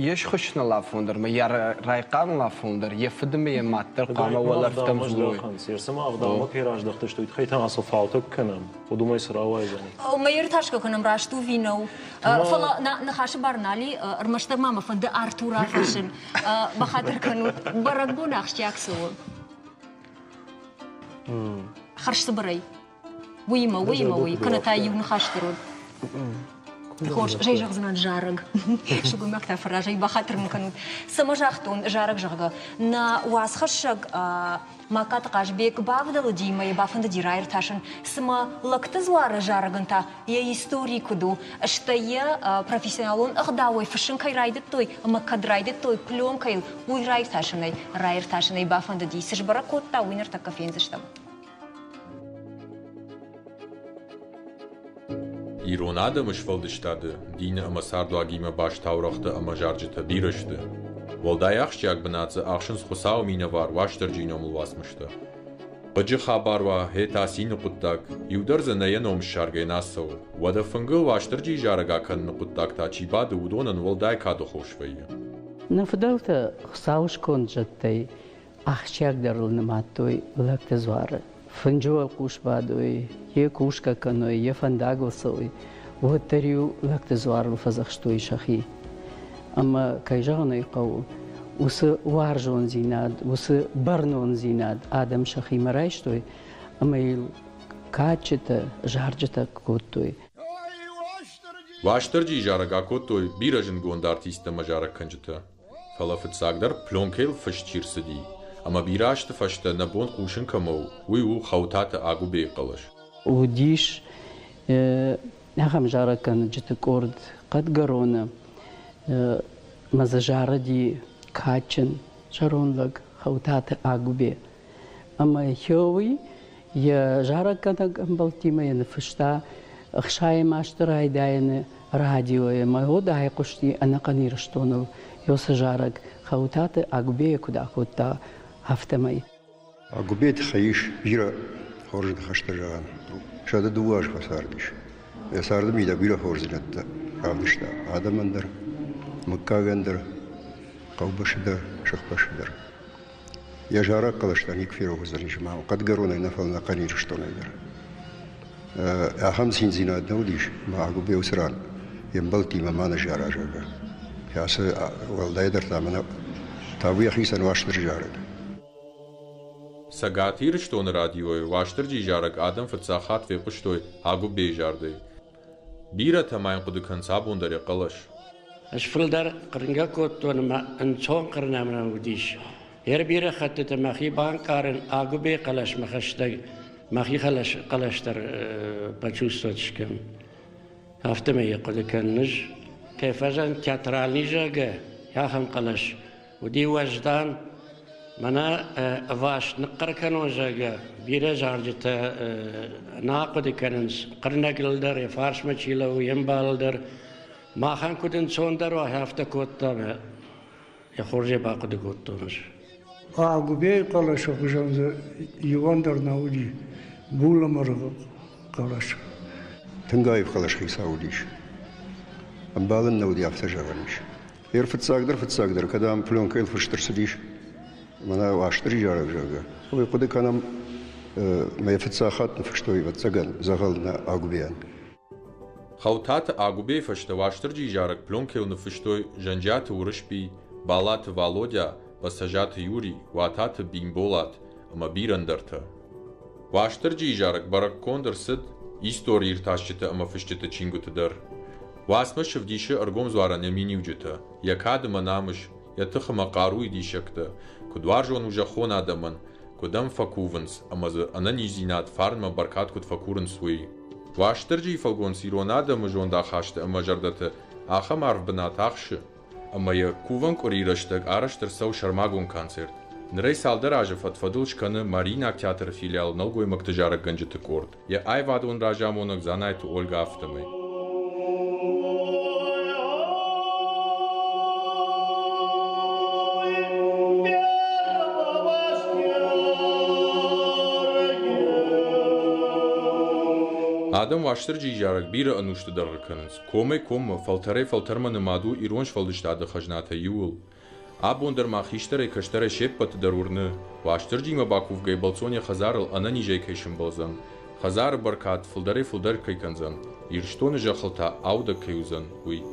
йе схуыссыныл афон дӕр ма йӕ райхъалыл афон дӕр йӕ фыды ӕмӕ йӕ мад дӕр хъуамӕ уӕлӕрвтӕм дзурой. Цыма ӕгъдаумӕ кӕй раздӕхтысты, уый тыххӕй та ма сыл фаутӕ куы кӕнӕм, уӕд уымӕй цы рауайдзӕни? Мӕ иртасгӕ кӕнӕм, раст у ӕви нӕу. Фӕлӕ ныхасы бар нал и, ӕрмӕстдӕр ма мӕ фӕнды Артур афӕрсын. Бахатыр кӕнут, бӕрӕгбон ахсджиаг цы у? Хӕрзцыбырӕй. Уыимӕ, уыимӕ, уый, кӕнӕ та иу ныхас дӕр уыд. Хорз, зӕй зӕгъдзынӕн зарӕг. Сылгоймӕгтӕ фӕразӕй бахатыр мын кӕнут. Цӕмӕ загътон зарӕг, зӕгъгӕ, нӕ уацхӕссӕг Магкаты Хъазбег бавдӕлыди ӕмӕ йӕ бафӕндыди раиртасын, цымӕ лӕгты дзуары зарӕгӕн та йӕ истори куыд у, стӕй йӕ профессионалон ӕгъдауӕй фыссын кӕй райдыдтой ӕмӕ кӕд райдыдтой пленкӕйыл, уый раиртасынӕй, раиртасынӕй бафӕндыди. Цы сбӕрӕг кодта, уый ныртӕккӕ фендзыстӕм. Ирон адӕмы сфӕлдыстады, дины ӕмӕ цардуагимӕ баст таурӕгътӕ ӕмӕ зарджытӕ бирӕ сты. Уӕлдай ахсджиаг бынат дзы ахсынц Хуыцауы минӕвар Уастырджийы номыл уацмыстӕ. Хъыджы хабар уа, гъе та цины хъуыддаг, иу дӕр дзы нӕ йӕ ном ссаргӕ нӕ цӕуы. Уӕдӕ фынгыл Уастырджийы зарӕг акӕныны хъуыддаг та чи бады, уыдонӕн уӕлдай кады хос вӕййы. Нӕ фыдӕлтӕ Хуыцауы сконд зӕдтӕй ахсджиагдӕрыл нымадтой лӕгты дзуары. Фынджы уӕлхъус бадой, йе кусгӕ кӕной, йе фӕндагыл цӕуой, уӕддӕр-иу лӕгты дзуарыл фӕдзӕхстой сӕхи. Ӕмӕ, кӕй зӕгъын ӕй хъӕуы, уыцы уарзондзинад, уыцы бӕрнондзинад адӕм сӕхимӕ райстой ӕмӕ йыл кадджытӕ, зарджытӕ кодтой. Уастырджийы зарӕг акодтой бирӕ зындгонд артисттӕ ӕмӕ зарӕггӕнджытӕ. Фӕлӕ фыццагдӕр пленкӕйыл фыст чи рцыди, ӕмӕ бирӕ азты фӕстӕ нӕ бон хъусын кӕмӕ у, уый у Хӕутаты Агуыбейы хъӕлӕс. Уыдис ахӕм зарӕггӕнджыты къорд Хъӕдгӕроны ӕмӕ дзы зарыди кадджын зӕронд лӕг Хӕутаты Агуыбе. Ӕмӕ уый йӕ зарӕггӕнӕг ӕмбӕлттимӕ йӕ ныффыста ӕхсайӕм азты райдайӕны радиойы ӕмӕ уӕд айхъуысти ӕнӕхъӕн Ирыстоныл уыцы зарӕг Хӕутаты Агуыбейы куыд акодта, афтӕмӕй. Агуыбейы тыххӕй ис бирӕ хорз ныхӕстӕ зӕгъӕн. 102 азы фӕцардис. Йӕ царды мидӕг бирӕ хорздзинӕдтӕ равдыста адӕмӕн дӕр, мыггагӕн дӕр, хъӕубӕсты дӕр, сыхбӕсты дӕр. Йӕ зарӕг хъӕлӕстӕ никуы ферох уыдзӕнис ӕмӕ Хъӕдгӕронӕй нӕ, фӕлӕ ӕнӕхъӕн Ирыстонӕй дӕр. Ахӕм циндзинад нӕ уыдис, ӕмӕ Агуыбе уыцы ран йе мбӕлттимӕ ма ныззара, зӕгъгӕ. Кӕцы уӕлдайдӕр та мӕнӕ табу йӕхицӕн Уастырджи зарӕг. Цӕгат Ирыстоны радиойы Уастырджи зарӕг адӕм фыццаг хатт фехъуыстой Агуыбейы зардӕй. Бирӕтӕ ма йын хъуыды кӕнынц абон дӕр йӕ хъӕлӕс. Ӕз фылдӕр хъырнгӕ кодтон ӕмӕ ӕнцон хъырнӕн уыдис. Йе бирӕ хӕттыты мӕхи банкъарын Агуыбейы хъӕлӕсмӕ хӕстӕг, мӕхи хъӕлӕс дӕр почувствовать скӕн. Афтӕмӕй йӕ хъуыды кӕнын ӕз. Кӕй фӕзӕн театральный, зӕгъгӕ, ахӕм хъӕлӕс уыди уӕздан. Мӕнӕ ӕваст ныхъхъӕр кӕнон, зӕгъгӕ, бирӕ зарджытӕ нӕ ахъуыды кӕнынц. Хъырнӕгыл дӕр, йӕ фарсмӕ чи лӕууы, йе мбалыл дӕр. Махӕн куыд ӕнцондӕр уа, афтӕ кодтам, йӕ хорзӕй бахъуыды кодтон ӕз. Агуыбейы хъӕлӕсы хуызӕн дзы иуӕн дӕр нӕ уыди булӕмӕргъы хъӕлӕс. Тынг аив хъӕлӕс хицау уыдис. Ӕмбал ын нӕ уыди, афтӕ зӕгъӕн ис. Йе фыццагдӕр фыццагдӕр, кӕд ам пленкӕйыл фыст ӕрцыдис, мӕнӕ Уастырджи зарӕг, зӕгъгӕ, уый хъуыды кӕнӕм, мӕ фыццаг хатт ныффыстой, ӕвӕццӕгӕн, дзӕгъӕл нӕ Агуыбейӕн. Хӕутаты Агуыбейы фӕстӕ Уастырджийы зарӕг пленкӕйыл ныффыстой Зӕнджиаты Уырысби, Балаты Валодя, Бӕцӕзаты Юри, Уататы Бимболат ӕмӕ бирӕ ӕндӕртӕ. Уастырджийы зарӕг бӕрӕггонд ӕрцыд истори иртасджыты ӕмӕ фысджыты чингуыты дӕр. Уацмыс ӕвдисы ӕргом дзуарӕн йӕ миниуджытӕ, йӕ кад ӕмӕ намыс, йӕ тых ӕмӕ хъаруйы диссӕгтӕ, куыд уарзон у зӕххон адӕмӕн, куыд ӕм фӕкувынц ӕмӕ дзы ӕнӕниздзинад, фарнмӕ бӕркад куыд фӕкурынц, уый. Уастырджийы фӕлгонц ирон адӕмы зондахасты ӕмӕ зӕрдӕты ахӕм арф бынат ахсы, ӕмӕ йӕ кувӕн къуырийы рӕстӕг арӕзт ӕрцӕуы сӕрмагонд концерт. Нырӕй цалдӕр азы фӕд-фӕдыл скӕны Мариинаг театры филиалы нӕлгоймӕгты зарӕггӕнджыты къорд, йӕ аивадон разамонӕг Дзанайты Ольгӕ афтӕмӕй. Адӕм Уастырджийы зарӕг бирӕ ӕнусты дӕргъы кӕнынц. Комӕй-коммӕ, фӕлтӕрӕй-фӕлтӕрмӕ нымад у ирон сфӕлдыстады хӕзнатӕй иуыл. Абон дӕр ма хистӕрӕй-кӕстӕрӕй се ппӕты дӕр уырны, Уастырджимӕ бакувгӕйӕ бӕлццон йӕ хӕдзарыл ӕнӕнизӕй кӕй сӕмбӕлдзӕн, хӕдзары бӕркад фылдӕрӕй-фылдӕр кӕй кӕндзӕн, Ирыстоны зӕххыл та аудӕг кӕй уыдзӕн, уый.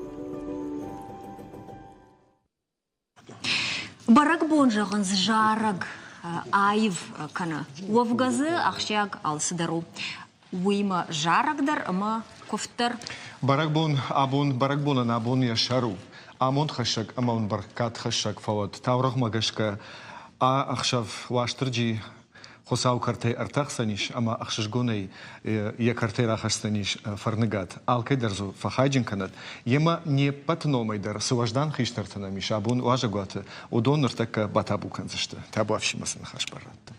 Бӕрӕгбон зӕгъынц зарӕг аив кӕны. Уӕвгӕ дзы ахсджиаг алцыдӕр у. Уыимӕ зарӕг дӕр ӕмӕ куывд дӕр. Бӕрӕгбон абон бӕрӕгбонӕн абон йӕ сӕр у. Амондхӕссӕг ӕмӕ уын бӕркадхӕссӕг фӕуӕд. Таурӕгъмӕ гӕсгӕ а ӕхсӕв Уастырджи Хуыцау кӕртӕй ӕртӕхдзӕнис ӕмӕ ӕхсызгонӕй йӕ кӕртӕй рахӕсдзӕнис фӕрныгад. Алкӕй дӕр дзы фӕхайджын кӕнӕд. Йемӕ не ппӕт номӕй дӕр цы уӕздан хистӕртӕ нӕм ис абон уазӕгуаты, уыдон ныртӕккӕ батабу кӕндзысты. Табуафсимӕ цы ныхас бар радта.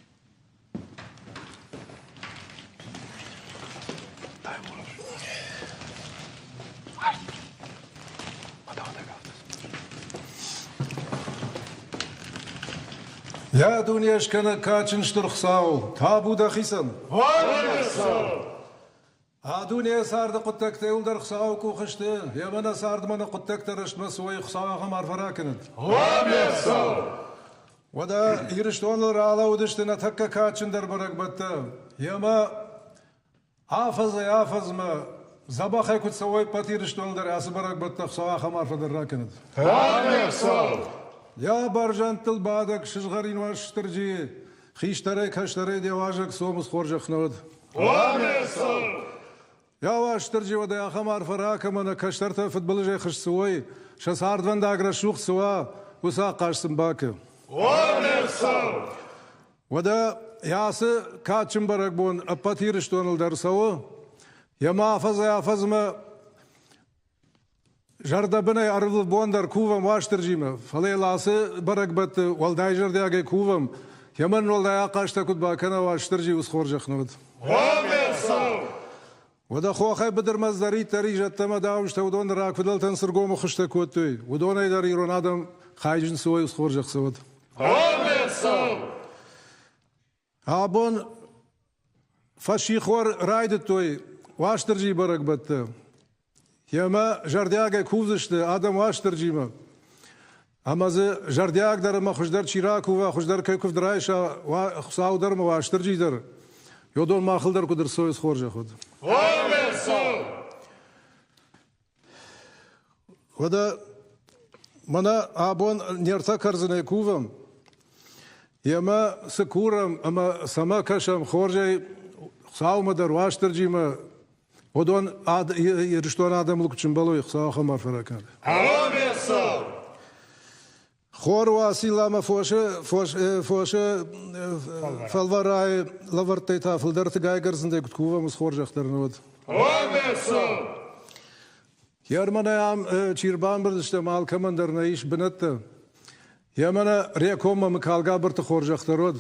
Дӕ дуне скӕнӕг кадджын Стыр Хуыцау, табу дӕхицӕн! А дуне царды хъуыддӕгтӕ иуылдӕр Хуыцауы къухы сты, ӕмӕ нӕ цардмӕ нӕ хъуыддӕгтӕ рӕстмӕ цы уой, Хуыцау ахӕм арфӕ ракӕнӕд. Уӕдӕ Ирыстоныл ралӕудысты нӕ тӕккӕ кадджындӕр бӕрӕгбӕттӕ, ӕмӕ Афӕдзӕй-афӕдзмӕ дзӕбӕхӕй куыд цӕуой ӕппӕт Ирыстоны дӕр ацы бӕрӕгбӕттӕ Хуыцау ахӕм арфӕ дӕр ракӕнӕд. Амин! Йӕ бӕрзӕндтыл бадӕг сызгъӕрин Уастырджи хистӕрӕй-кӕстӕрӕй де уазӕг сомыс хорзӕх нӕ уӕд. Амин! Йӕ Уастырджи уӕдӕ ахӕм арфӕ ракӕ ӕмӕ нӕ кӕстӕртӕ фыдбылызӕй хызт цы уой, сӕ цардвӕндаг рӕсугъд цы уа, уыцы ахъаз сын бакӕ. Амин! Уӕдӕ йӕ ацы кадджын бӕрӕгбон ӕппӕт Ирыстоныл дӕр цӕуы. Йемӕ афӕдзӕй-афӕдзмӕ зӕрдӕбынӕй ӕрвылбон дӕр кувӕм Уастырджимӕ, фӕлӕ йыл ацы бӕрӕгбӕтты уӕлдай зӕрдиагӕй кувӕм, йемӕ уӕлдай ахъазтӕ куыд бакӕна Уастырджи, уыцы хорзӕх нӕ уыд. Уӕдӕ хохӕй быдырмӕ цыдӕриддӕр изӕдтӕ ӕмӕ дауджытӕ уыдон рагфыдӕлтӕн цы ргомы хуызтӕ кодтой, уыдонӕй дӕр ирон адӕм хайджын цы уой, уыцы хорзӕх цӕуӕд. Абон фӕссихор райдыдтой Уастырджийы бӕрӕгбӕттӕ. Йемӕ зӕрдиагӕй кувдзысты адӕм Уастырджимӕ. Ӕмӕ дзы зӕрдиагдӕр ӕмӕ хуыздӕр чи ракува, хуыздӕр кӕй куывд райса, Хуыцау дӕр ӕмӕ Уастырджи дӕр, уыдон махыл дӕр куыд ӕрцӕуой, хорзӕх уӕд. Уӕдӕ мӕнӕ абон не ртӕ кӕрдзынӕй кувӕм, Йемӕ цы курӕм ӕмӕ цӕмӕ кӕсӕм хорзӕй Хуыцаумӕ дӕр, Уастырджимӕ, Уыдон Ирыстоны адӕмыл куы сӕмбӕлой, Хуыцау ахӕм арфӕ ракӕнӕд. Хор Уасил ӕмӕ фосы фӕлвӕрайы лӕвӕрттӕй та фылдӕр тыгайгӕрдзындӕй куыд кувӕм, уыцы хорзӕх дӕр нӕ уӕд. Ерманӕй ам чи рбамбырд стӕм, алкӕмӕн дӕр нӕ ис бынӕттӕ. Емӕнӕ Рекоммӕ Мыкалгабырты хорзӕх дӕр уӕд.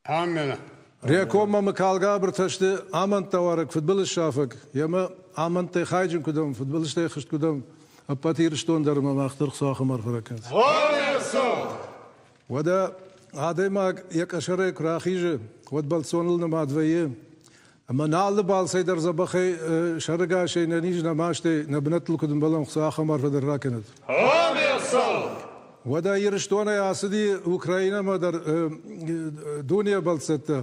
Аммен. Рекоммӕ Мыкалгабыртӕ сты амӕндтӕуарӕг фыдбылыз сафӕг. Емӕ амӕндтӕй хайджын куыд ӕм, фыдбылызтӕй хызт куыд ӕм, ӕппӕт Ирыстон дӕр ӕмӕ мах дӕр Хуыцау ахӕм арфӕ ракӕнӕд. Уӕдӕ адӕймаг йӕ къӕсӕрӕй куы рахизы, уӕд бӕлццоныл нымад вӕййы. Ӕмӕ нӕ алы балцӕй дӕр дзӕбӕхӕй, сӕрыгасӕй, нӕ низ, нӕ мастӕй нӕ бынӕттыл куыд ӕмбӕлӕм, Хуыцау ахӕм арфӕ дӕр ракӕнӕд. Уӕдӕ Ирыстонӕй ацыди Украинӕмӕ дӕр дуне бӕлццӕттӕ.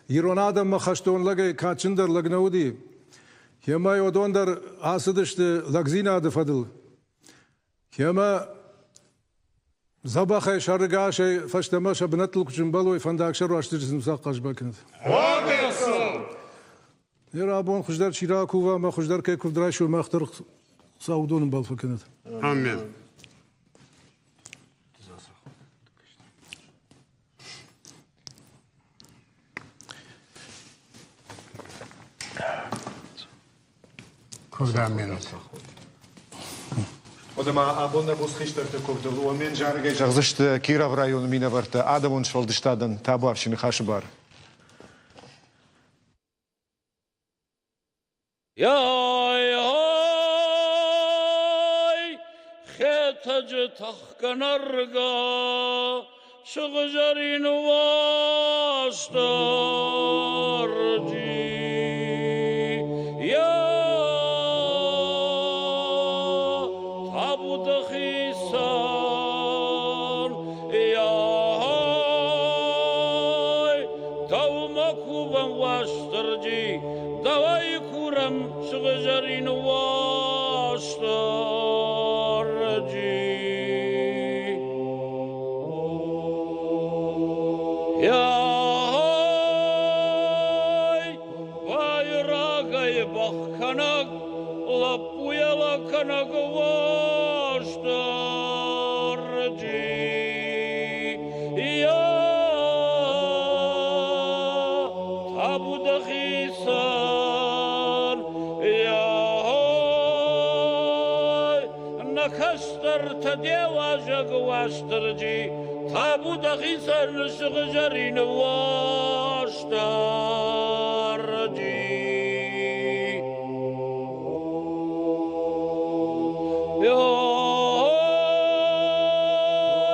Ирон адӕммӕ хӕстон лӕгӕй кадджындӕр лӕг нӕ уыди. Йемӕ уыдон дӕр ацыдысты лӕгдзинады фӕдыл. Йемӕ Дзӕбӕхӕй, сӕрыгасӕй фӕстӕмӕ сӕ бынӕттыл куы сӕмбӕлой, фӕндаг сӕ рӕстӕджы сын сахъаз бакӕнӕд. Ныр абон хуыздӕр чи ракува ӕмӕ хуыздӕр кӕй куывд райсой, мах дӕр Хуыцау уыдоны бал фӕкӕнӕд. Амен. Куывд амен. Уӕдӕ ма абон нӕ буц хистӕрты куывдыл уомен зарӕгӕй зӕгъдзысты Кировы районы минӕвӕрттӕ адӕмон сфӕлдыстадӕн табуафси ныхасы бар. Ай-ай, Хетӕджы тыхгӕнӕргӕ, сыгъзӕрин Уастырджи. Йӕ табу дӕхицӕн, Ай, дӕумӕ кувӕм Уастырджи, Дӕуӕй курӕм сыгъзӕрин Уастырджи. Ай, байрагӕй бӕхкӕнӕг, лӕппуйӕ лӕгкӕнӕг Уастырджи. Йа, табу дӕхицӕн, Йа, нӕ кӕстӕртӕ де уазӕг Уастырджи, табу дӕхицӕн сыгъзӕрин Уастырджи.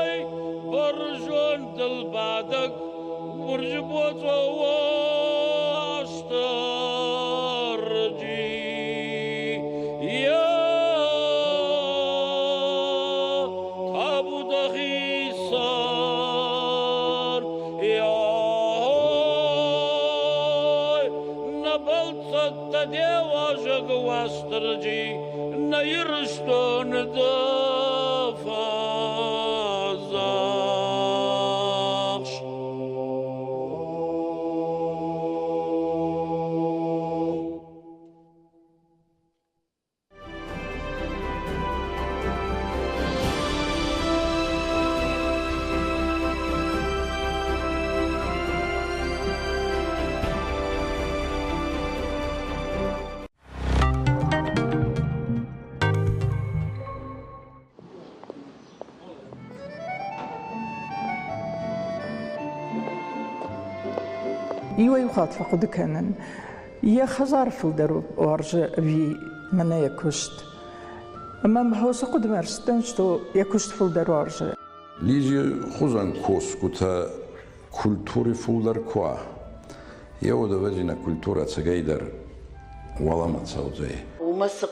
Ой, бӕрзондыл бадӕг Сӕрбоцъо Уастырджи, йӕ табу дӕхицӕн, Йой, нӕ бӕлццӕттӕ де уазӕг Уастырджи, нӕ Ирыстоны дӕ фӕдзӕхст. Иуӕй-иу хатт фӕхъуыды кӕнын, йӕ хӕдзар фылдӕр уарзы ӕви мӕнӕ йӕ куыст. Ӕмӕ мӕ уыцы хъуыдымӕ ӕрцыдтӕн, что йӕ куыст фылдӕр уарзы. Лизи хузӕн косгутӕ культури фулдӕр ку уа, е уодӕвӕдзи нӕ культурӕ ӕцӕгӕйдӕр уӕлӕмӕ цӕудзӕй. Уымӕ цы.